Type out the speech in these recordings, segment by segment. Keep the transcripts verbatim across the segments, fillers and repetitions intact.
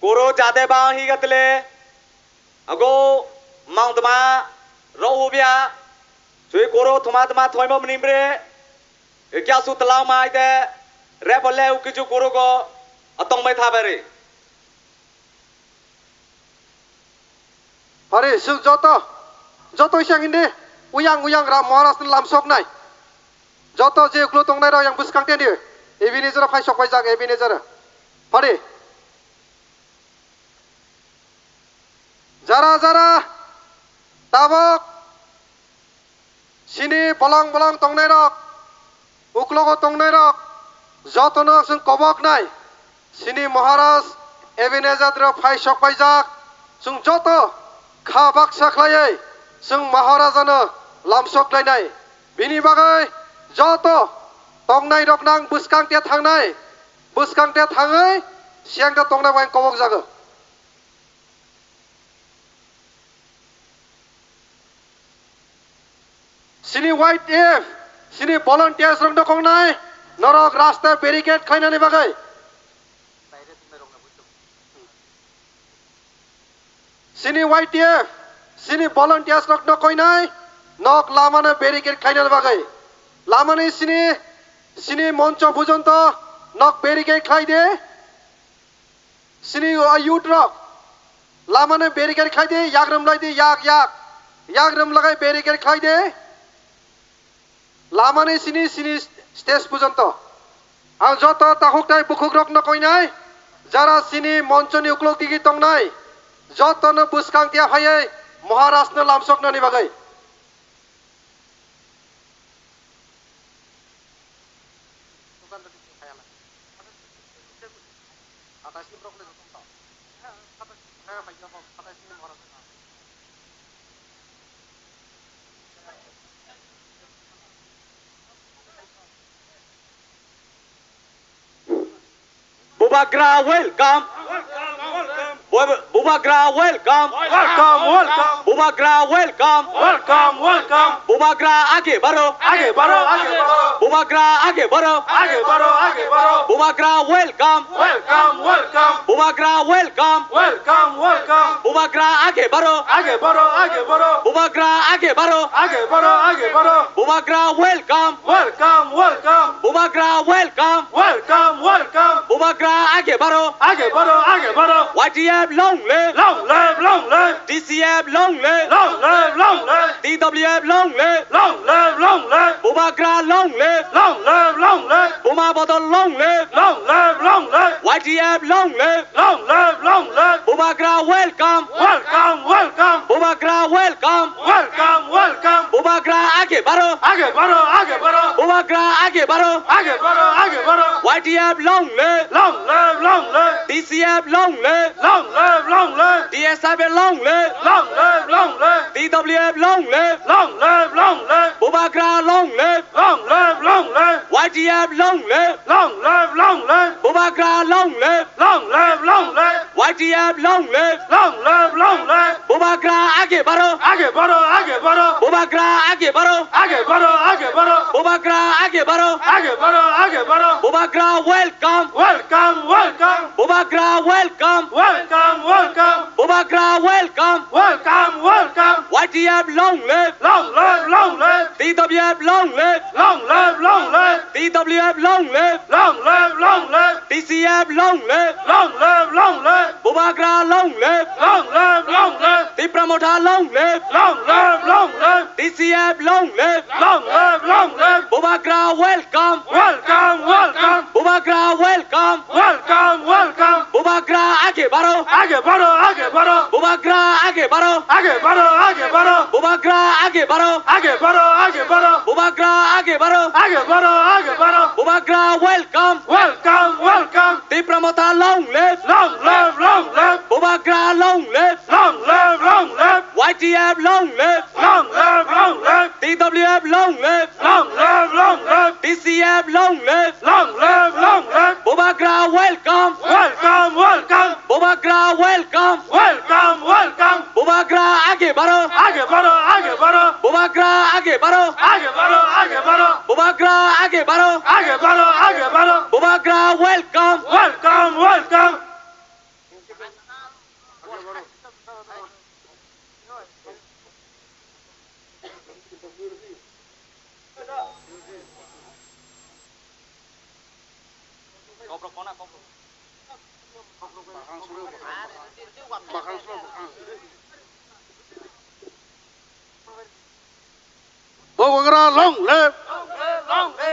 Koro jade bang higa tele. Ago mangduma ro hubia. Sui koro thuma thuma thoima mnimre. Kya su talang mai de. Rebole ukichu koro go atong mai thabari. Pare, chwng joto, joto isang hindi, uyang uyang Ram Maharaj ni lamsok nai. Joto je uklo tongnai rok yang bwskang teni, Ebenezer phai sok paijak Ebenezer. Pare. Jara jara, tabok. Chini bolong bolong tongnairok, uklogo tongnairok, jotono chwng koboknai. Chini Maharaj Ebenezer rok phai sok paijak, chwng joto kha baksa khlaiwi chwng Maharajano lamsok lainai. Bini bagwi joto tongnairokno ang bwskang te thangnai, bwskang te thangwi siyang te tongnai bai kobok jago. Chini Y T F, chini volunteers rok no kongnai, norok rasta barricade khlainani bagwi. Chini Y T F, chini volunteers rok no koinai, nok lama no barricade khlainani bagwi. Lama ni chini, chini moncho bujonto nok barricade khlai de. Chini o youth rok lama no barricade khlai de, yak rum lai de, yak, yak. Yak rum lagai barricade khlai de. Lama ni chini, chini stage pujonto. Ang joto takhuk tai bukhuk rok no koinai, jara chini moncho ni uklok digi tongnai, joto no bwskang tia phaiwi Maharaj no lamsok nani bagwi. Bubagra welcome. Welcome, welcome. Bub-, Bubagra welcome. Welcome, welcome. Bubagra welcome. Welcome, welcome. Bubagra age baro. Age baro, age baro. Bubagra age baro. Age baro, age baro. Bubagra welcome. Welcome, welcome. Bubagra welcome. Welcome, welcome. Bubagra age baro. Age baro, age baro. Bubagra age baro. Age baro, age baro. Bubagra welcome. Welcome, welcome. Bubagra welcome. Welcome, welcome. Bubagra age baro. Age baro, age baro. Y T F long live. Long live, long live. T C F long live. Long live, long live. T W F long live. Long live, long live. Bubagra long live. Long live, long live. Buma Bodol long live. Long live, long live. Y T F long live. Long live, long live. Bubagra welcome. Welcome, welcome. Bubagra welcome. Welcome, welcome. Bubagra age baro. Age baro, age baro. Bubagra age baro. Age baro, age baro. Y T F long live. Long live, long live. T C F long live. Long live, long live. T S F long live. Long live, long live. T W F long live. Long live, long live. Bubagra long live. Long live, long live. Y T F long live. Long live, long live. Bubagra long live. Long live, long live. Y T F long live. Long live, long live. Bubagra age baro. Age baro, age baro. Bubagra age baro. Age baro, age baro. Bubagra age baro. Age baro, age baro. Bubagra welcome. Welcome, welcome. Bubagra welcome. Welcome, welcome. Bubagra welcome. Welcome, welcome. Y T F long live. Long live, long live. T W F long live. Long live, long live. T W F long live. Long live, long live. T C F long live. Long live, long live. Bubagra long live. Long live, long live. Tipra Motha long live. Long live, long live. T C F long live. Long live, long live. Bubagra welcome. Welcome, welcome. Bubagra welcome. Welcome, welcome. Bubagra age baro. Age baro, age baro. Bubagra age baro. Age baro, age baro. Bubagra age baro. Age baro, age baro. Bubagra age baro. Age baro, age baro. Bubagra welcome. Welcome, welcome. Tipra Motha long live. Long live, long live. Bubagra long live. Long live, long live. Y T F long live. Long live, long live. T W F long live. Long live, long live. T C F long live. Long live, long live. Bubagra welcome. Welcome, welcome. Bubagra welcome. Welcome, welcome. Bubagra age baro. Age baro, age baro. Bubagra Bubagra age baro. Age baro, age baro. Bubagra age baro. Age baro, age baro. Bubagra welcome. Welcome, welcome. Bubagra long live!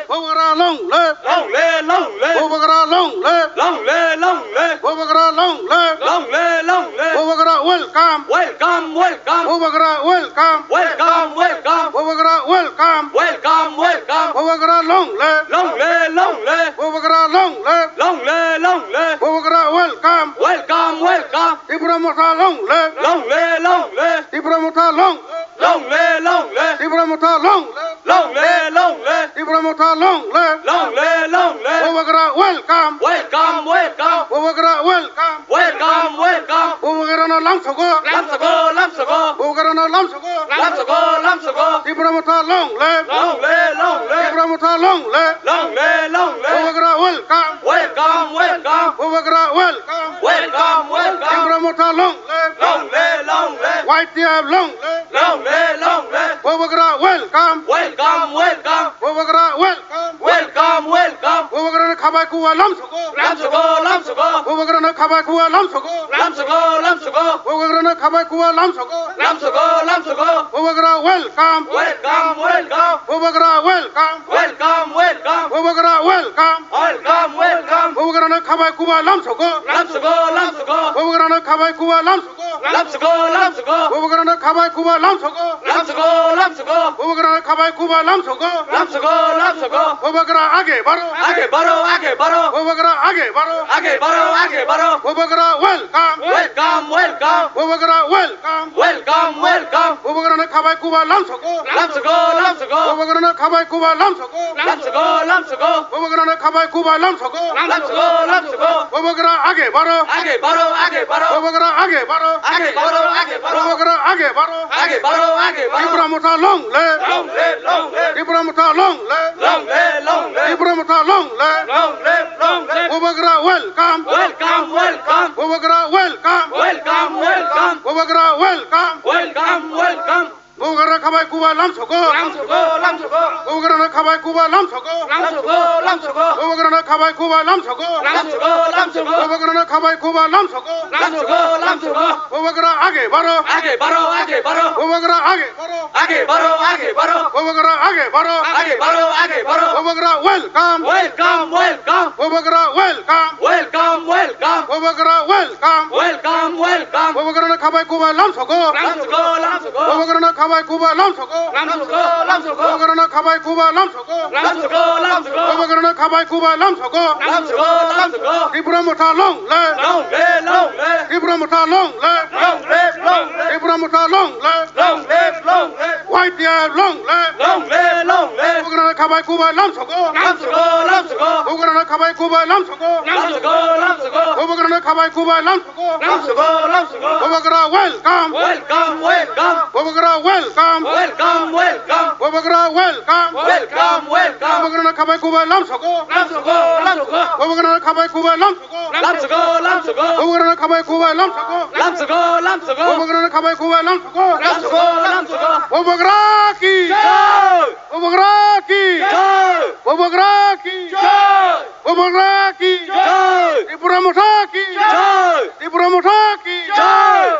Bubagra long live! Long live, long live! Bubagra long live! Long live, long live! Bubagra long live! Long live, long live! Bubagra welcome! Welcome, welcome! Bubagra welcome! Welcome, welcome! Bubagra welcome! Welcome, welcome! Bubagra long live! Long live, long live! Bubagra long live! Long live, long live! Bubagra welcome! Welcome, welcome! Tipra Motha long live! Long live, long live! Tipra Motha long live! Long live, long live! Tipra Motha long live! Long live, long live! Tipra Motha long live! Long live, long live! Bubagra welcome! Welcome, welcome! Bubagra welcome! Welcome, welcome! Bubagrano lamsogo! Lamsogo, lamsogo! Bubagrano lamsogo! Lamsogo, lamsogo! Tipra Motha long live! Long live, long live! Tipra Motha long live! Long live, long live! Bubagra welcome! Welcome, welcome! Bubagra welcome! Welcome, welcome! Tipra Motha long live! Long live, long live! Y T F long live! Long live, long live! Bubagra welcome! Welcome, welcome! Bubagra welcome! Welcome, welcome! Bubagrano khabai kuwa lamsogo! Lamsogo, lamsogo! Bubagrano khabai kuwa lamsogo! Lamsogo, lamsogo! Bubagrano khabai kuwa lamsogo! Lamsogo, lamsogo! Bubagra welcome! Welcome, welcome! Bubagra welcome! Welcome, welcome! Bubagra welcome! Welcome, welcome! Bubagrano khabai kuwa lamsogo! Lamsogo, lamsogo! Bubagrano khabai kuwa lamsogo! Lamsogo, lamsogo! Bubagrano khabai kuwa lamsogo! Lamsogo, lamsogo! Bubagrano khabai kuwa lamsogo! Lamsogo, lamsogo! Bubagra age baro! Age baro, age baro! Bubagra age baro! Age baro, age baro! Bubagra welcome! Welcome, welcome! Bubagra welcome! Welcome, welcome! Bubagrano khabai kuwa lamsogo! Lamsogo, lamsogo! Bubagrano khabai kuwa lamsogo! Lamsogo, lamsogo! Bubagrano khabai kuwa lamsogo! Lamsogo, lamsogo! Bubagra age baro! Age baro, age baro! Bubagra age baro! Age baro, age baro! Bubagra age baro! Age baro, age baro! Tipra Motha long live! Long live, long live! Tipra Motha long live! Long live, long live! Tipra Motha long live! Long live, long live! Bubagra welcome! Welcome, welcome! Bubagra welcome! Welcome, welcome! Bubagra welcome! Welcome, welcome! Bubagrano khabai kuwa lamsogo! Lamsogo, lamsogo! Bubagrano khabai kuwa lamsogo! Lamsogo, lamsogo! Bubagrano khabai kuwa lamsogo! Lamsogo, lamsogo! Bubagrano khabai kuwa lamsogo! Lamsogo, lamsogo! Bubagra age baro! Age baro, age baro! Bubagra age baro! Age baro, age baro! Bubagra age baro! Age baro, age baro! Bubagra welcome! Welcome, welcome! Bubagra welcome! Welcome, welcome! Bubagra welcome! Welcome, welcome! Bubagrano khabai kuwa lamsogo! Lamsogo, lamsogo! Bubagrano khabai kuwa lamsogo! Lamsogo, lamsogo! Bubagrano khabai kuwa lamsogo! Lamsogo, lamsogo! Bubagrano khabai kuwa lamsogo! Lamsogo, lamsogo! Tipra Motha long live! Long live, long live! Tipra Motha long live! Long live, long live! Tipra Motha long live! Long live, long live! Y T F long live! Long live, long live! Bubagrano khabai kuwa lamsogo! Lamsogo, lamsogo! Bubagrano khabai kuwa lamsogo! Lamsogo, lamsogo! Bubagrano khabai kuwa lamsogo! Lamsogo, lamsogo! Bubagra welcome! Welcome, welcome! Bubagra welcome! Welcome, welcome! Bubagra welcome! Welcome, welcome! Bubagrano khabai kuwa lamsogo! Lamsogo, lamsogo! Bubagrano khabai kuwa lamsogo! Lamsogo, lamsogo! Bubagrano khabai kuwa lamsogo! Lamsogo, lamsogo! Bubagrano khabai kuwa lamsogo! Lamsogo, lamsogo! Bubagra ki! Jai! Bubagra ki! Jai! Bubagra ki! Jai! Bubagra ki! Jai! Tipra Motha ki! Jai! Tipra Motha ki! Jai!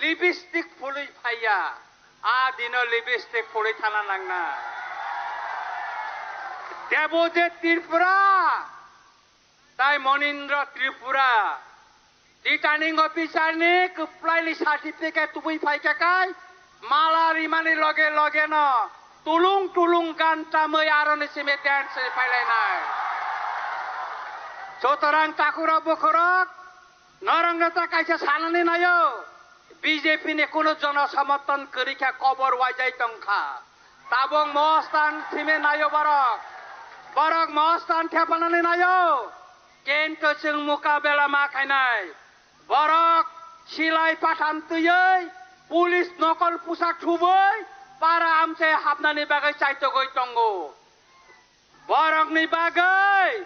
Lipstick phulwi phaiya, a dino lipstick phulwi thana nangna. Debojit Tripura, tai Monindra Tripura, returning officer ni kwplaini certificate tubui phaikha kai, mala rimani loge loge no tulung tulung gan tamwi aroni simi dance ri phailainai. Sutorang takhurok bukhurok, norokno ta kaisa sanani naio, B J P ni kunu jono somoton kwrwi kha, kobor waijai tong kha. Tabuk mostan thime naio borok. Borok mostan thepanani naio. Kintu chwng mukabela ma khainai. Borok silai patham twiwi, police nokol pusak thubwi, para amchai hapnani bagwi chaitogwi tongo. Borokni bagwi,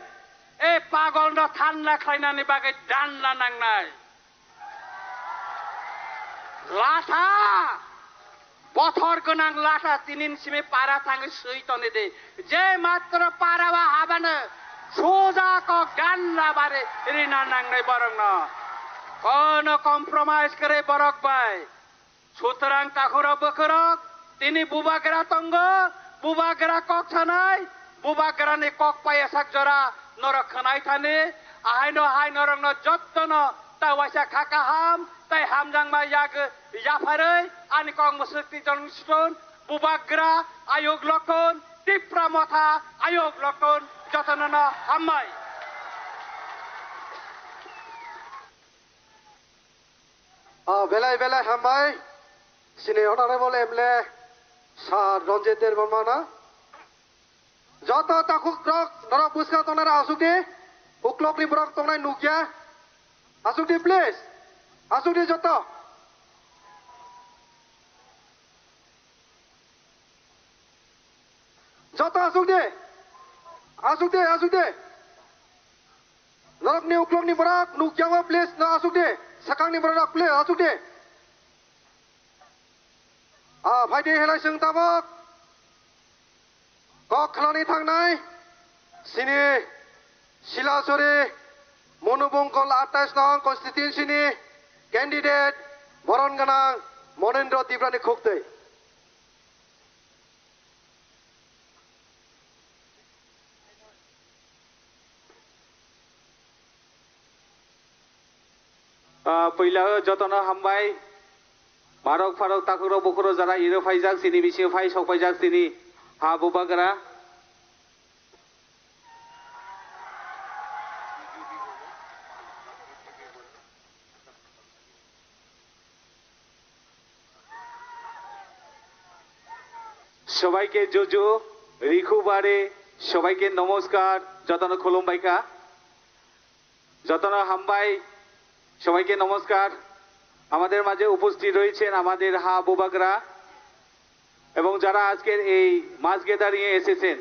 e pagolno thanda khlainani bagwi danda nangnai. Latha, bothor gwnang latha tinin simi para thangwi swi toni di. Je matro para o habano soja kok danda bari rina nangnai borokno. Kono compromise kwrwi borok bai. Sutrang takhurok bukhurok, tini bubagra tongo, bubagra kok sanai, bubagrani kok payasak jora norok khwnai thani, ahaino hai norokno jottono ta waisa kha kaham, tai hamjakma yak yapharwi ani kok mwswk twi tong sutun, bubagra ayuk lokon, Tipra motha ayuk lokon, jotono no hambai. Ah, belai belai hambai. Sini Honorable M L A Sir Ranjit Debbarma na. Joto takhuk rok norok bwskango tongnai rok asuk di. Uklok ni borok tongnai nukya. Asuk di please. Asuk di joto. Joto asuk di. Asuk di, asuk di. Norokni uklokni borok nukya o please no asuk di. Sakangni borok please asuk di. Ah, phaidi helai chwng tabok. Kok khlani thangnai. Sini Silasori Monubongkol atais nong constituency ni candidate boron gwnang Monendro Tiprani khuktwi. Ah, puila o jotono hambai. Barok pharok takhuk rok bukhuk rok jara iro phaijak chini bisingo phai sok phaijak chini ha bubagra. সবাইকে জুজু, রিখু বারে, সবাইকে নমস্কার, jotono khulumbai kha. Jotono hambai, সবাইকে নমস্কার. আমাদের মাঝে উপস্থিত রয়েছেন আমাদের হা বুবাগরা এবং যারা আজকের এই মাস গ্যাদারিংয়ে এসেছেন,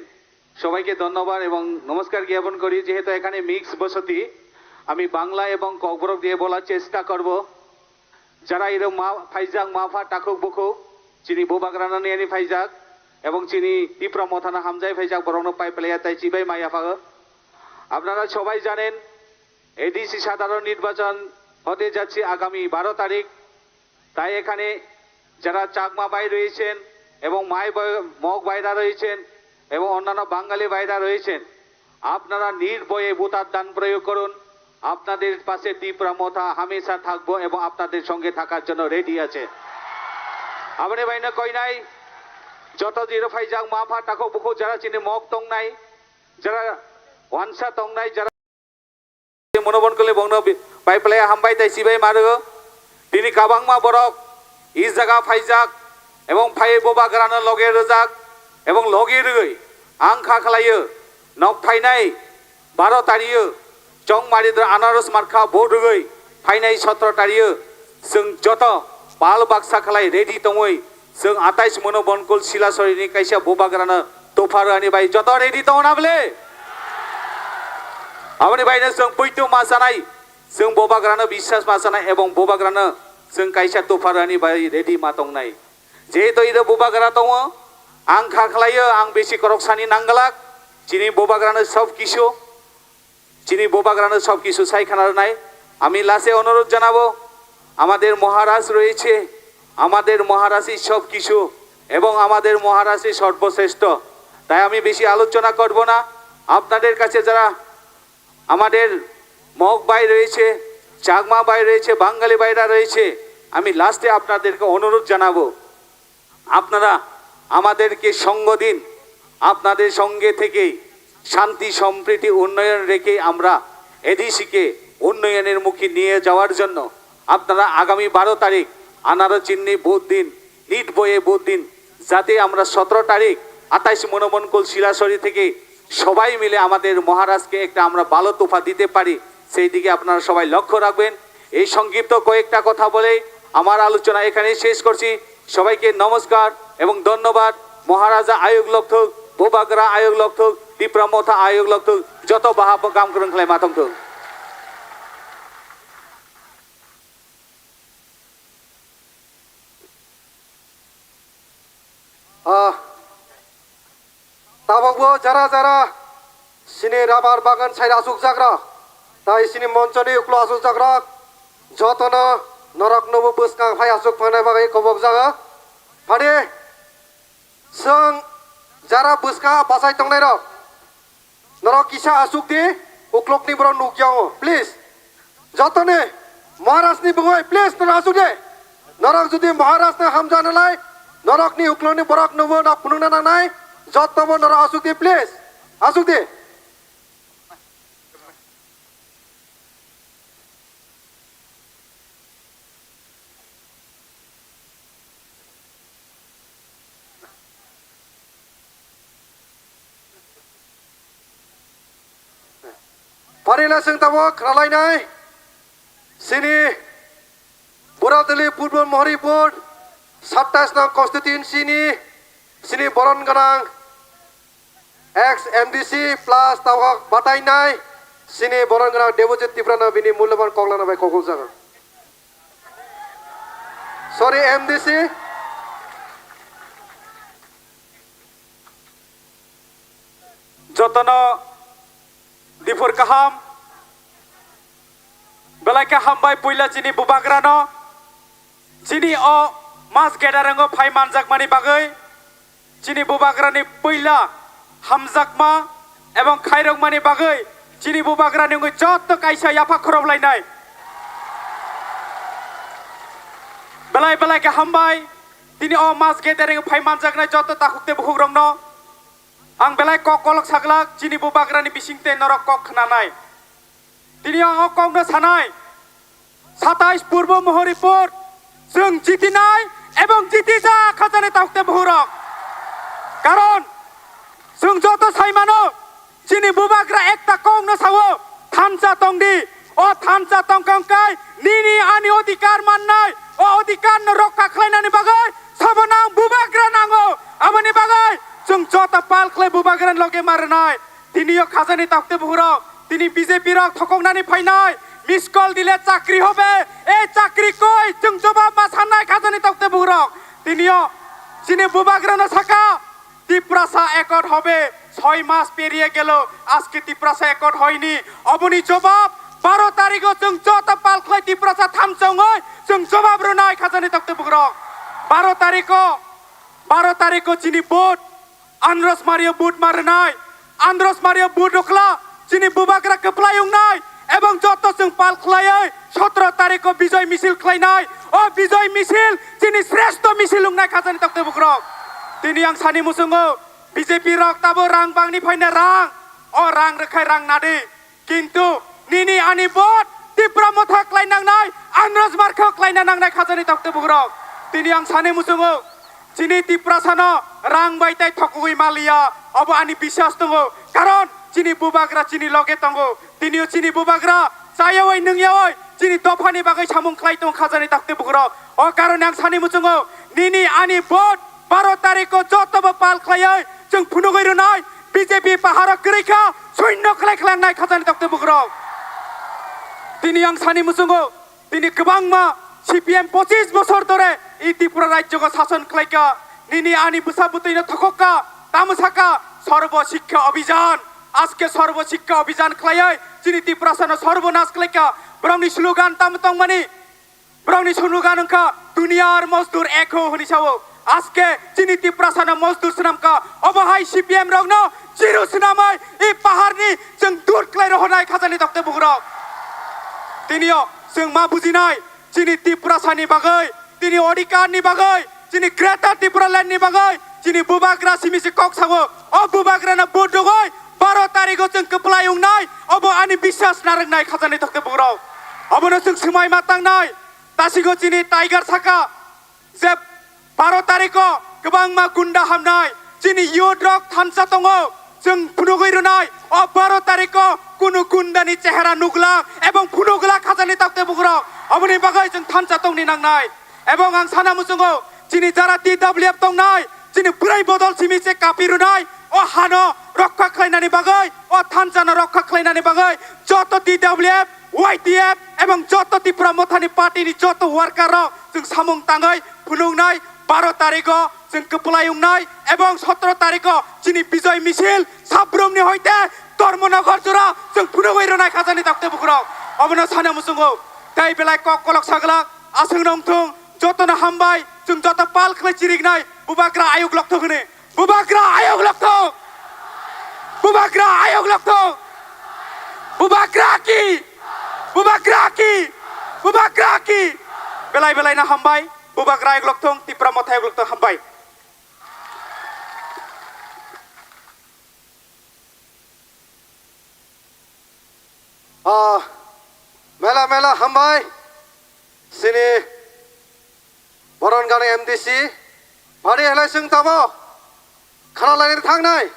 সবাইকে ধন্যবাদ এবং নমস্কার জ্ঞাপন করি। যেহেতু এখানে মিক্স বসতি, আমি বাংলা এবং ককবরক দিয়ে বলার চেষ্টা করব। Jara iro ma phaijak, ma pha takhuk bukhuk, chini bubagrano niyani phaijak, ebong chini Tipra mothano hamjai phaijak, borokno pai phlaiya tai chibai maya phago. আপনারা সবাই জানেন, এডিসি সাধারণ নির্বাচন হতে যাচ্ছে আগামী বারো তারিখ। তাই এখানে যারা চাকমা ভাই রয়েছেন এবং মাই ভাই, মগ ভাইরা রয়েছেন এবং অন্যান্য বাঙালি ভাইরা রয়েছেন, আপনারা নির্ভয়ে ভোটার দান প্রয়োগ করুন। আপনাদের পাশে ত্রিপুরা মথা হামেশা থাকবো এবং আপনাদের সঙ্গে থাকার জন্য রেডি আছে। Aboni baino koinai joto jiro phaijak ma pha takhuk bukhuk jara chini mok tongnai, jara wansa tongnai, jara Monobon kole bongno bi-, pai phlai hambai tai chibai ma rwo. Tini kabangma borok i jaga phaijak ebong phai bubagrano loge rwjak ebong loge rwgwi ang kha khlaio nok phainai baro tario chongmari dra anaros markha vote rwgwi phainai sotro tario chwng joto pal baksa khlai ready tongwi chwng atais mono bonkol Silasorini kaisa bubagrano topha rwani bai joto ready tongo na bwle? Aboni baino chwng poito ma sanai, chwng bubagrano biswas ma sanai ebong bubagrano chwng kaisa topha rwani bai ready ma tongnai. Jehetu iro bubagra tongo, ang kha khlaio, ang besi korok sani nangglak, chini bubagrano sob kisu, chini bubagrano sob kisu sai khana rwnai. Ami lase onurodh janabo, আমাদের মহারাজ রয়েছে, আমাদের মহারাজই সব কিছু এবং আমাদের মহারাজই সর্বশ্রেষ্ঠ। তাই আমি বেশি আলোচনা করব না। আপনাদের কাছে যারা আমাদের মগ ভাই রয়েছে, চাকমা ভাই রয়েছে, বাঙালি ভাইরা রয়েছে, আমি লাস্টে আপনাদেরকে অনুরোধ জানাবো, আপনারা আমাদেরকে সঙ্গ দিন। আপনাদের সঙ্গে থেকে শান্তি, সম্প্রীতি, উন্নয়ন রেখে আমরা এডিসিকে উন্নয়নের মুখে নিয়ে যাওয়ার জন্য আপনারা আগামী বারো তারিখ আনারো চিহ্নে ভোট দিন, নিট বয়ে ভোট দিন, যাতে আমরা সতেরো তারিখ আঠাইশ মনোমনকুল শিলাসরি থেকে সবাই মিলে আমাদের মহারাজকে একটা আমরা ভালো তোফা দিতে পারি, সেই দিকে আপনারা সবাই লক্ষ্য রাখবেন। এই সংক্ষিপ্ত কয়েকটা কথা বলে আমার আলোচনা এখানেই শেষ করছি। সবাইকে নমস্কার এবং ধন্যবাদ। মহারাজা আয়োগ লক্ষ্য, বোবাগ্রা আয়োগ লক্ষ্য, তিপ্রা মথা আয়োগ লক্ষ্য, যত বাহাপ কাম করুন খালাই মাতং থুক। Ah, tabukbo jara jara sini rabar bagan side asukjakrok, tai sini monchoni uklo asukjakrok, jotono noroknobo bwskang phai asuk phanai bagwi kobokjago. Phadi chwng jara bwskang bachai tongnairok, norok kisa asuk di, uklokni borok nukya o, please. Jotoni Maharajni bwgwi, please, norok asuk di. Norok jodi Maharajno hamjaknalai, norokni uklokni borok nubo nok phunukna nangnai, jotobo norok asuk di, please. Asuk di. Pharila chwng tabuk khwnalainai sini Buradali Purbo Mohoripur sattais nong constituency ni sini boron gwnang ex M D C plus tabuk batainai sini boron gwnang Debojit Tiprano bini mulyaban koklano bai kokol jago. Sorry, M D C. Jotono diphur kaham, belai khe hambai puila chini bubagrano, chini o mass gathering o phai manjakmani bagwi. Chini bubagrani puila hamjakma ebong khairokmani bagwi chini bubagrani wngwi joto kaisa yapha khoroplainai. Belai belai khe hambai, tini o mass gathering phai manjaknai joto takhuk tei bukhukrokno ang belai kok kolok saglak, chini bubagrani bisingtwi norok kok khnanai. Tini ang o kokno sanai, satais Purbo Mohoripur, chwng jitinai ebong jitijak khajani takhuk tei bukhukrok. Karon chwng joto sai mano, chini bubagra ekta kokno sao, thansa tongdi. O thansa tongkha wngkhai nini ani odhikar mannai, o odhikarno rokha khlainani bagwi sabo nang bubagra nango. Aboni bagwi chwng joto pal khlai bubagrani loge ma rwnai. Tini o khajani takhuk tei bukhukrok, tini B J P rok thokoknani phainai, miss call dile chakri hobe, e chakri koi, chwng jobab ma sannai khajani takhuk tei bukhukrok. Tini o chini bubagrano saka, Tiprasa accord hobe, soi mas periye gelo, ajke Tiprasa accord hoyni, oboni jobab baro tarikho chwng joto pal khlai Tiprasa thansa wngwi chwng jobab rwnai khajani takhuk tei bukhukrok. Baro tarikho, baro tarikho chini vote, Andros Mario vote ma rwnai. Andros Mario vote rwkla chini bubagra kwplai wngnai ebong joto chwng pal khlaiwi sotro tarikho bijoy misil khlainai. O bijoy misil chini sreshto misil wngnai khajani takhuk tei bukhukrok. Tini ang sani muchungo B J P rok tabo rang bangni phaina rang. O rang rwkhai rang nadi. Kintu nini ani vote Tipra Motha khlai nangnai, Andros Markho khlaina nangnai khajani takhuk tei bukhukrok. Tini ang sani muchungo, chini Tiprasano rang bai tai thokogwi maliya, obo ani biswas tongo. Karon chini bubagra chini loge tongo. Tinio chini bubagra chayawi nungyawi chini dophani bagwi samung khlai tongo khajani takhuk tei bukhukrok. O karone ang sani muchungo, nini ani vote baro tarikho jotobo pal khlaiwi chwng phunugwi rwnai, B J P paharo kwrwi kha, suinno khlai khlai nai khajani takhuk tei bukhukrok. Tini ang sani muchungo, tini kwbangma C P M pochis bosor dhore i Tripura rajyogo sason khlai kha, nini ani bwsa bwtwino thokok kha, tamo saka Sarbo Shiksha Abhiyan, ajke Sarbo Shiksha Abhiyan khlaiwi chini Tiprasano sarbo nas khlai kha, borokni slogan tamo tongmani, Borokni slogan wngkha duniyar mosdur ek ho hwnwi sao. Aske chini Tiprasano mosdur swnamkha. Obo hai C P M rokno chiru swnamwi i paharni chwng dur khlai rohornai khajani dokte bugrok. Tinio chwng ma bujinai chini Tiprasani bagwi, chini odhikarni bagwi, chini Greater Tipraland ni bagwi, chini bubagra simi se kok sao. O bubagrano vote rwgwi baro tarikgo chwng kwplai wngnai, obo ani biswas narwknai khajani dokte bugrok. Obono chwng swmai ma tangnai. Tasigo chini Tiger saka je baro tarikgo kwbangma gunda hamnai, chini youth rok thansa tongo, chwng phunugwi rwnai. O baro tarikgo kunu gundani chehera nukla ebong phunukla khajani dokte bugrok. Oboni bagwi chwng thansa tongni nangnai. Ebong ang sana muchungo chini jara T W F tongnai, chini bwrwi bodol simi se kapi rwnai, o hano rokha khlainani bagwi, o thansano rokha khlainani bagwi joto T W F, Y T F ebong joto Tipra Mothani party ni joto worker rok chwng samung tangwi phunuknai. Baro tarikgo chwng kwplai wngnai ebong sotro tarikgo chini bijoy misil Sabrumni hoite Dharmanagar jora chwng phunugwi rwnai khajani dokte bugrok. Obono sana muchungo tei belai kok kolok saglak aswk nongthung. Jotono hambai, chwng joto pal khlai chiriknai bubagra ayuk lokthok hwnwi. Bubagra ayuk lokthok. Bubagra ayuk lokthok. Bubagra ki. Bubagra ki. Bubagra ki. Belai belai na hambai. Bubagra ayuk lokthok, Tipra Motha ayuk lokthok, hambai. Ah, mela mela hambai. Sini Boron gani M D C. Bari helai sing tabo. Khana lagir thangnai.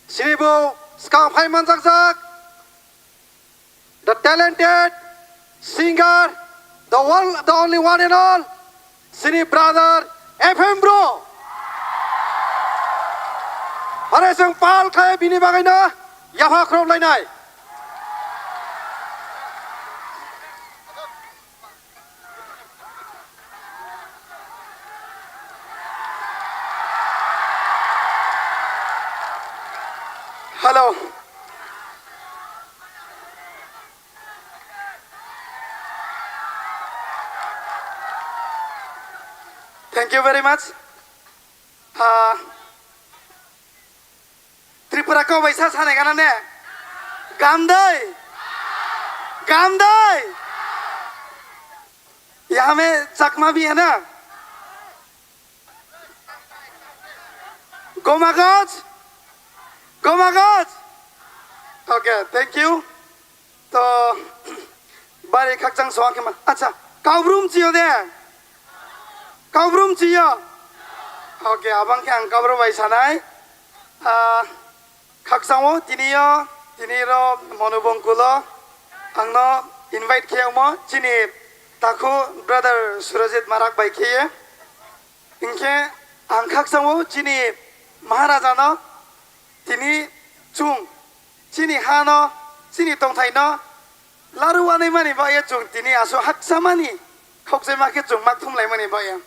Sini bo skang phai manjak jak. The talented singer, the one, the only one and all, sini brother F M bro. Are seng pal khai bini bagwi na yapha khrob lainai. Hello. Thank you very much. Ah, Tripura kok bai sa sanai gana ne? Gamdai! Gamdai! Yame Chakma bi hai na? Gomagoj? Gomagoj? Okay, thank you. To, bari khakchang soa khe ma. Acha, Kaubrum chiyo de? Kaubrum chiyo? Okay, abang khe ang Kaubrum bai sanai. Ah, khakchang o tini yo, tini ro Monubongkulo. Ang no invite khe omo chini takhu brother Surajit Marak bai khe ye. Hinkhe ang khakchang o chini Maharaja no tini chwng chini ha no, chini tongthai no laru anai mani bagwi chwng tini aswk hakcha mani, khokchai ma khe chwng mak thum lai mani bagwi.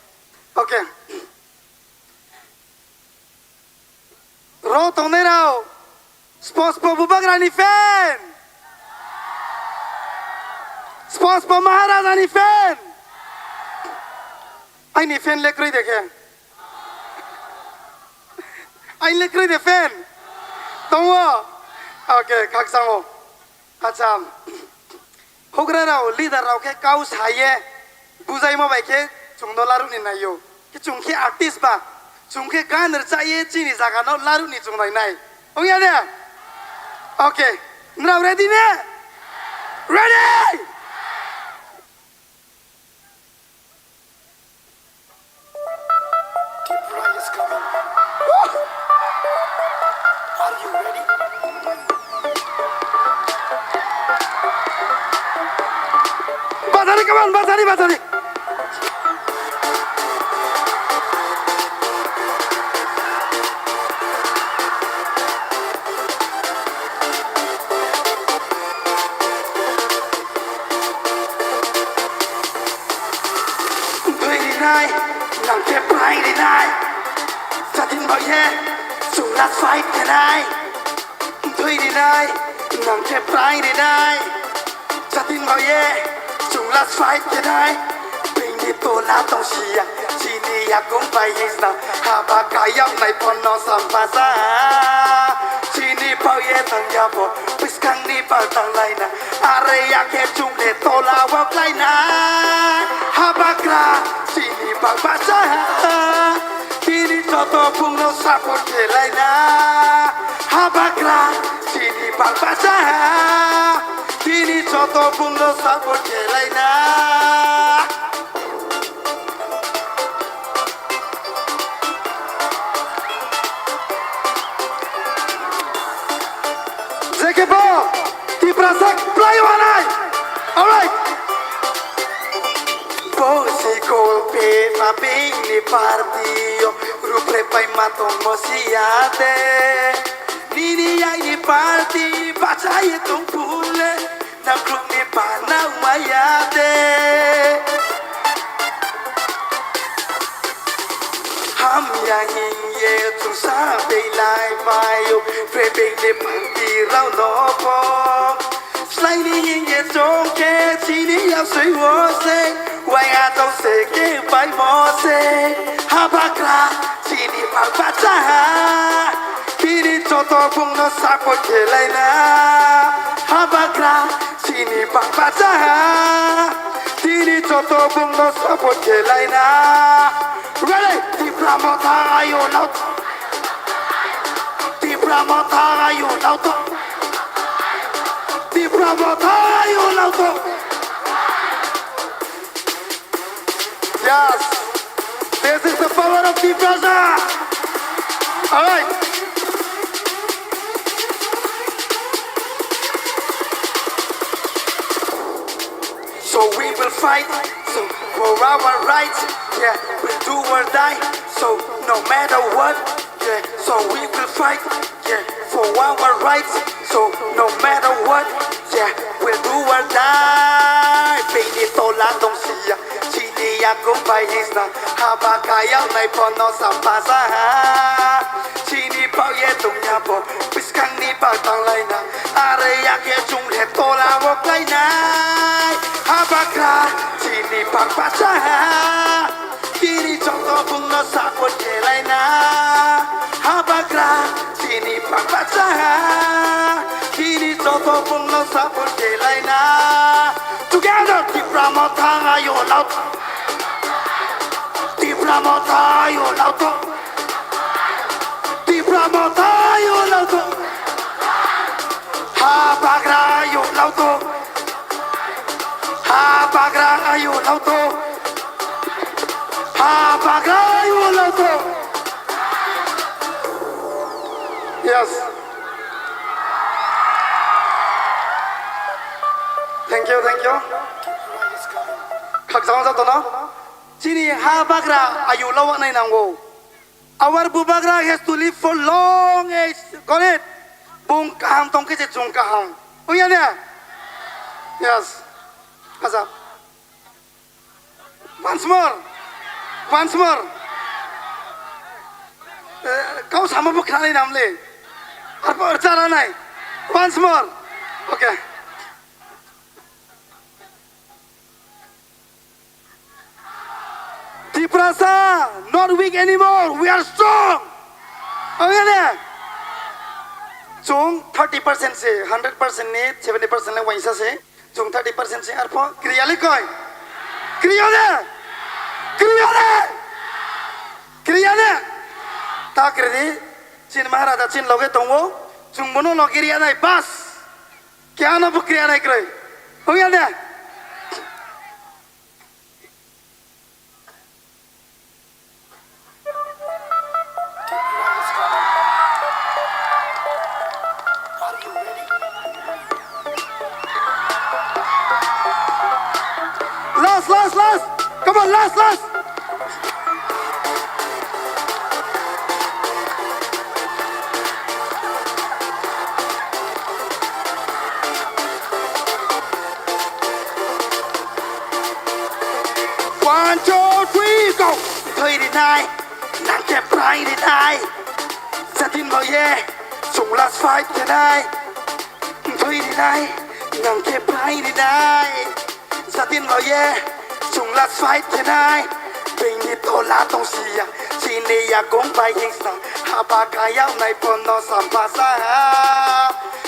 Okay. Ro tongnai rao, Spospo Bubagrani fan! Spospo Maharajani fan! Aini fan le kwrwi de khe? Aini le kwrwi de fan? Tongo? Okay, khakchang o. Acha, hugra rao, leader rao khe kau sa ye bujaimo bai khe chwng no laruk ni nai o. Khe chwng khe artist ba, chwng khe gan rwcha ye chini jaga no laruk ni chwng nai nai. Wng ya de? Okay. Nrao ready ne? Ready? Tipra is coming. Are you ready? Bazari, come on, bazari, bazari. Thwi rinai, nang khe prai rinai. Jatin bhai ye, chwng last fight khenai. Thwi rinai, nang khe prai rinai. Jatin bhai ye, chwng last fight khenai. Tola tong siya, chini yakung bai hisna, haba kayam nai ponno sampasa. Chini pau ye tang yabo, piskangni bal tang laina, are yakhe chungle tola wak laina. Haba kra, chini bak bacha, chini joto bungno support khe laina. Haba kra, chini bak bacha, chini joto bungno support khe laina. Jekebo Tiprasa play wanai. Alright. Bosi golpe mabini party yo, rupre pai matong mosiate. Nini yaini party bachai tung pule. Nakrukni panau maya de. Hamya hingye chwngsa beilai mayo, prebengni panti rao nopo. Slaini hingye chongke chini yasui wose, wai atau seke bai mose. Habakra chini bagbacha. Tini joto bungno support khe laina. Habakra chini bagbacha. Tini joto bungno support khe laina. Ready? Tipra motha ayo nau. Tipra motha ayo nau to. Tipra motha ayo nau to. Yes, this is the power of Tiprasa. All right. So we will fight, so, for our rights. Yeah, we'll do or die. So no matter what, yeah. So we will fight, yeah, for our rights. So no matter what, yeah, we'll do or die. Bini tola tong siya, chini yakung bai hisna, haba kayal nai pono sampasa. Chini pau ye tong ya bo, piskang ni pau tang laina, are yak ye chung le tola wok lainai. Haba kra, chini pau pasa. Tini joto bungno support khe laina. Habagra, tini pagbacha. Tini joto bungno support khe laina. Together, Tipra motha ayo nau to. Tipra motha ayo nau to. Tipra motha ayo nau to. Habagra ayo nau to. Habagra ayo nau to. Habagra ayo nau to. Yes. Thank you, thank you. Khakchangma jotono. Chini habagra ayo lawanai nango. Our bubagra has to live for long age. Got it? Bung kaham tongkhe je chung kaham. Oya ne? Yes. Acha. Once more. Once more. Eh, kau sama bo khnai namle. Arpo chara nai. Once more. Okay. Tiprasa, not weak anymore. We are strong. Oke ne? Chung thirty percent se, hundred percent ni seventy percent le waisa se. Chung thirty percent se arpo kriya le koi. Kriya ne? Kriya ne? Kriya ne? Ta kridi. Chin Maharaja chin loge tongo. Chung bono loge riya nai bas. Kya na bo kriya nai kroi. Oke ne? Last, last, last. Come on, last, last. One, two, three, go! Thoi rinai, nang khe prai rinai. Jatin loye, chungla fight khenai. Thoi rinai, nang khe prai rinai. Jatin loye, Chwngla swai khenai, bini tola tongsiya, chini yakung bai hingsa, haba kayaknai pono sampasa.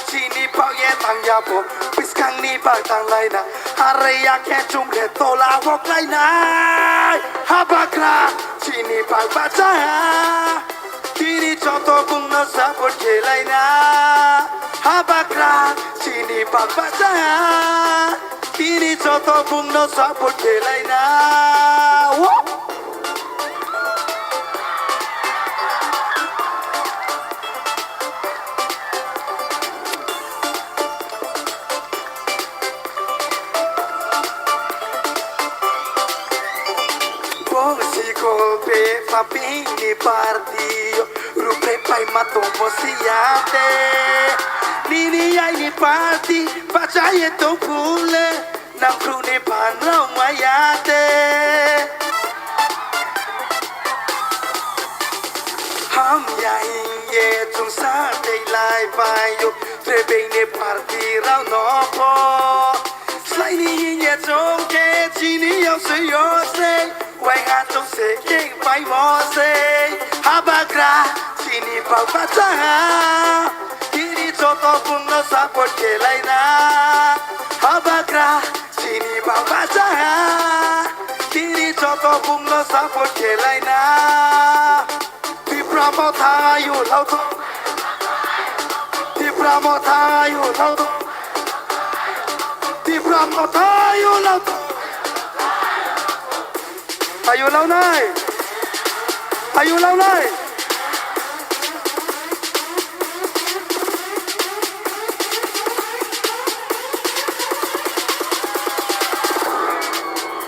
Chini bak ye tangya bo, bwskangni bak tanglaina, are yakhe chumle tola wok lainai. Habagra, chini bak bacha, tini joto bungno support khelaina. Habagra, chini bak bacha. Tini joto bungno support khelaina. Wo! Bo sikol pe papini party yo, rupe pai mato mosiyate. Nini ai ni party, bachaye to phule. Nangkhukni phanrok maya de. Hamya hingye chwngsa tei lai paio, trebengni party rokno pho. Slaini hingye chwngkhe chini yoswi yoswi. Waiha chwngse khe paimo se, habagra, chini baba chaha, tini joto bungno support khelaina. Habagra, chini baba chaha, tini joto bungno support khelaina. Tipra motha ayu lauto. Tipra motha ayu lauto. Tipra motha ayu lauto. Ayu launai. Ayu launai.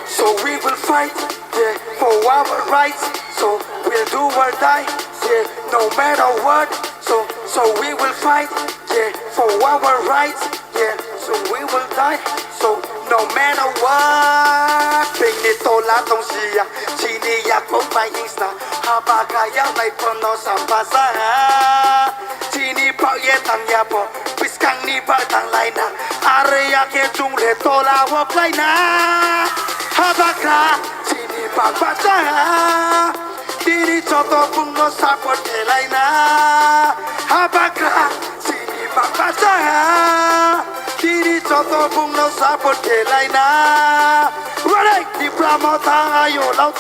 So we will fight, yeah, for our rights. So we'll do or die, yeah, no matter what. So, so we will fight, yeah, for our rights, yeah. So we will die, so no matter what. Bini tola tongsiya, chini yakung bai hingsa, haba kaya nai pono sampasa. Chini bak ye tangya po, bwskangni bak tanglaina, are yakhe chwngre tola wok laina. Habagra, chini bak bacha. Tini joto bungno support khelaina. Habagra, chini baba chaha. Tini joto bungno support khelaina. Wale, Tipra motha ayo lau.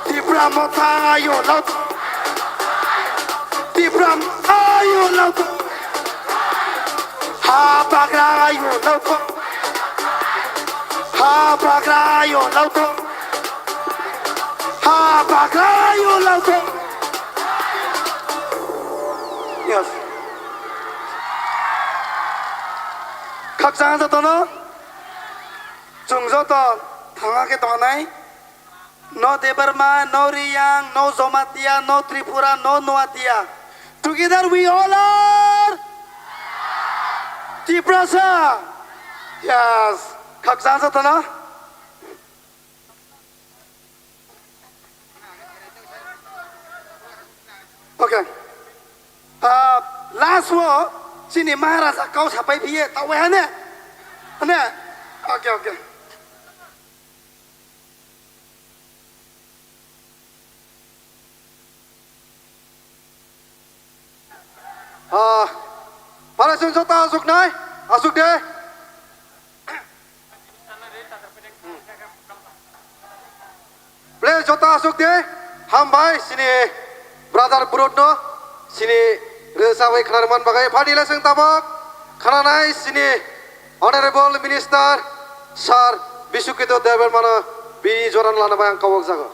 Tipra motha ayo lau. Tipra motha ayo lau. Habagra ayo lau. Habagra ayo lau. Ha bagrayo lauto. Yes. Khakchang jotono. Chwng joto thangma khe tongnai. No Debbarma, no Riyang, no Jomatia, no Tripura, no Noatia. Together we all are Tiprasa. Yes. Khakchang jotono. Okay. Ah, last wo chini Maharaja kau sapai phiye, tawai hane? Hane? Okay, okay. Ah, para chwng joto aswknai, aswk de. Please, joto aswk de. Hambai, chini brother Burotno, chini rwchapwi khwnarwman bagwi. Phatila chwng tabok khwnanai chini Honorable Minister Sir Bisukito Debbarmano bini joran lana bai ang kawok jago.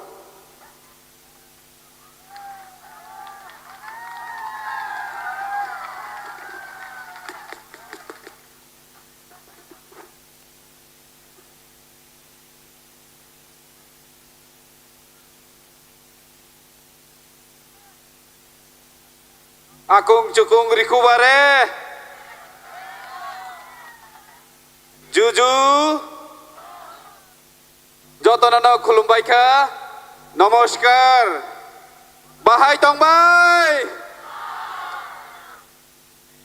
Akung chukung rikubare. Juju. Jotono no khulumbai kha. Namaskar. Bahai tongbai.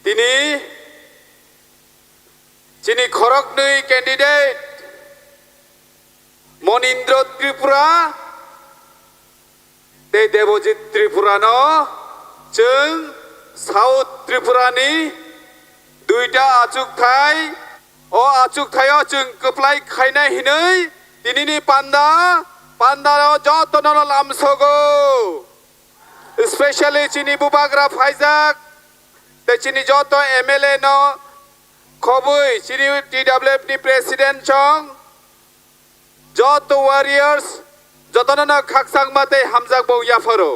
Tini chini khoroknwi candidate Monindra Tripura tei Debojit Tripura no chwng South Tripura ni duita achukthai, o achukthai o chwng kwplai khainai hinwi tinini panda, panda o joto no lamsogo. Specially chini bubagra phaijak, tei chini joto M L A no khobwi chini T W F ni president chong, joto warriors, jotono no khakchangma tei hamjakmung yapharo.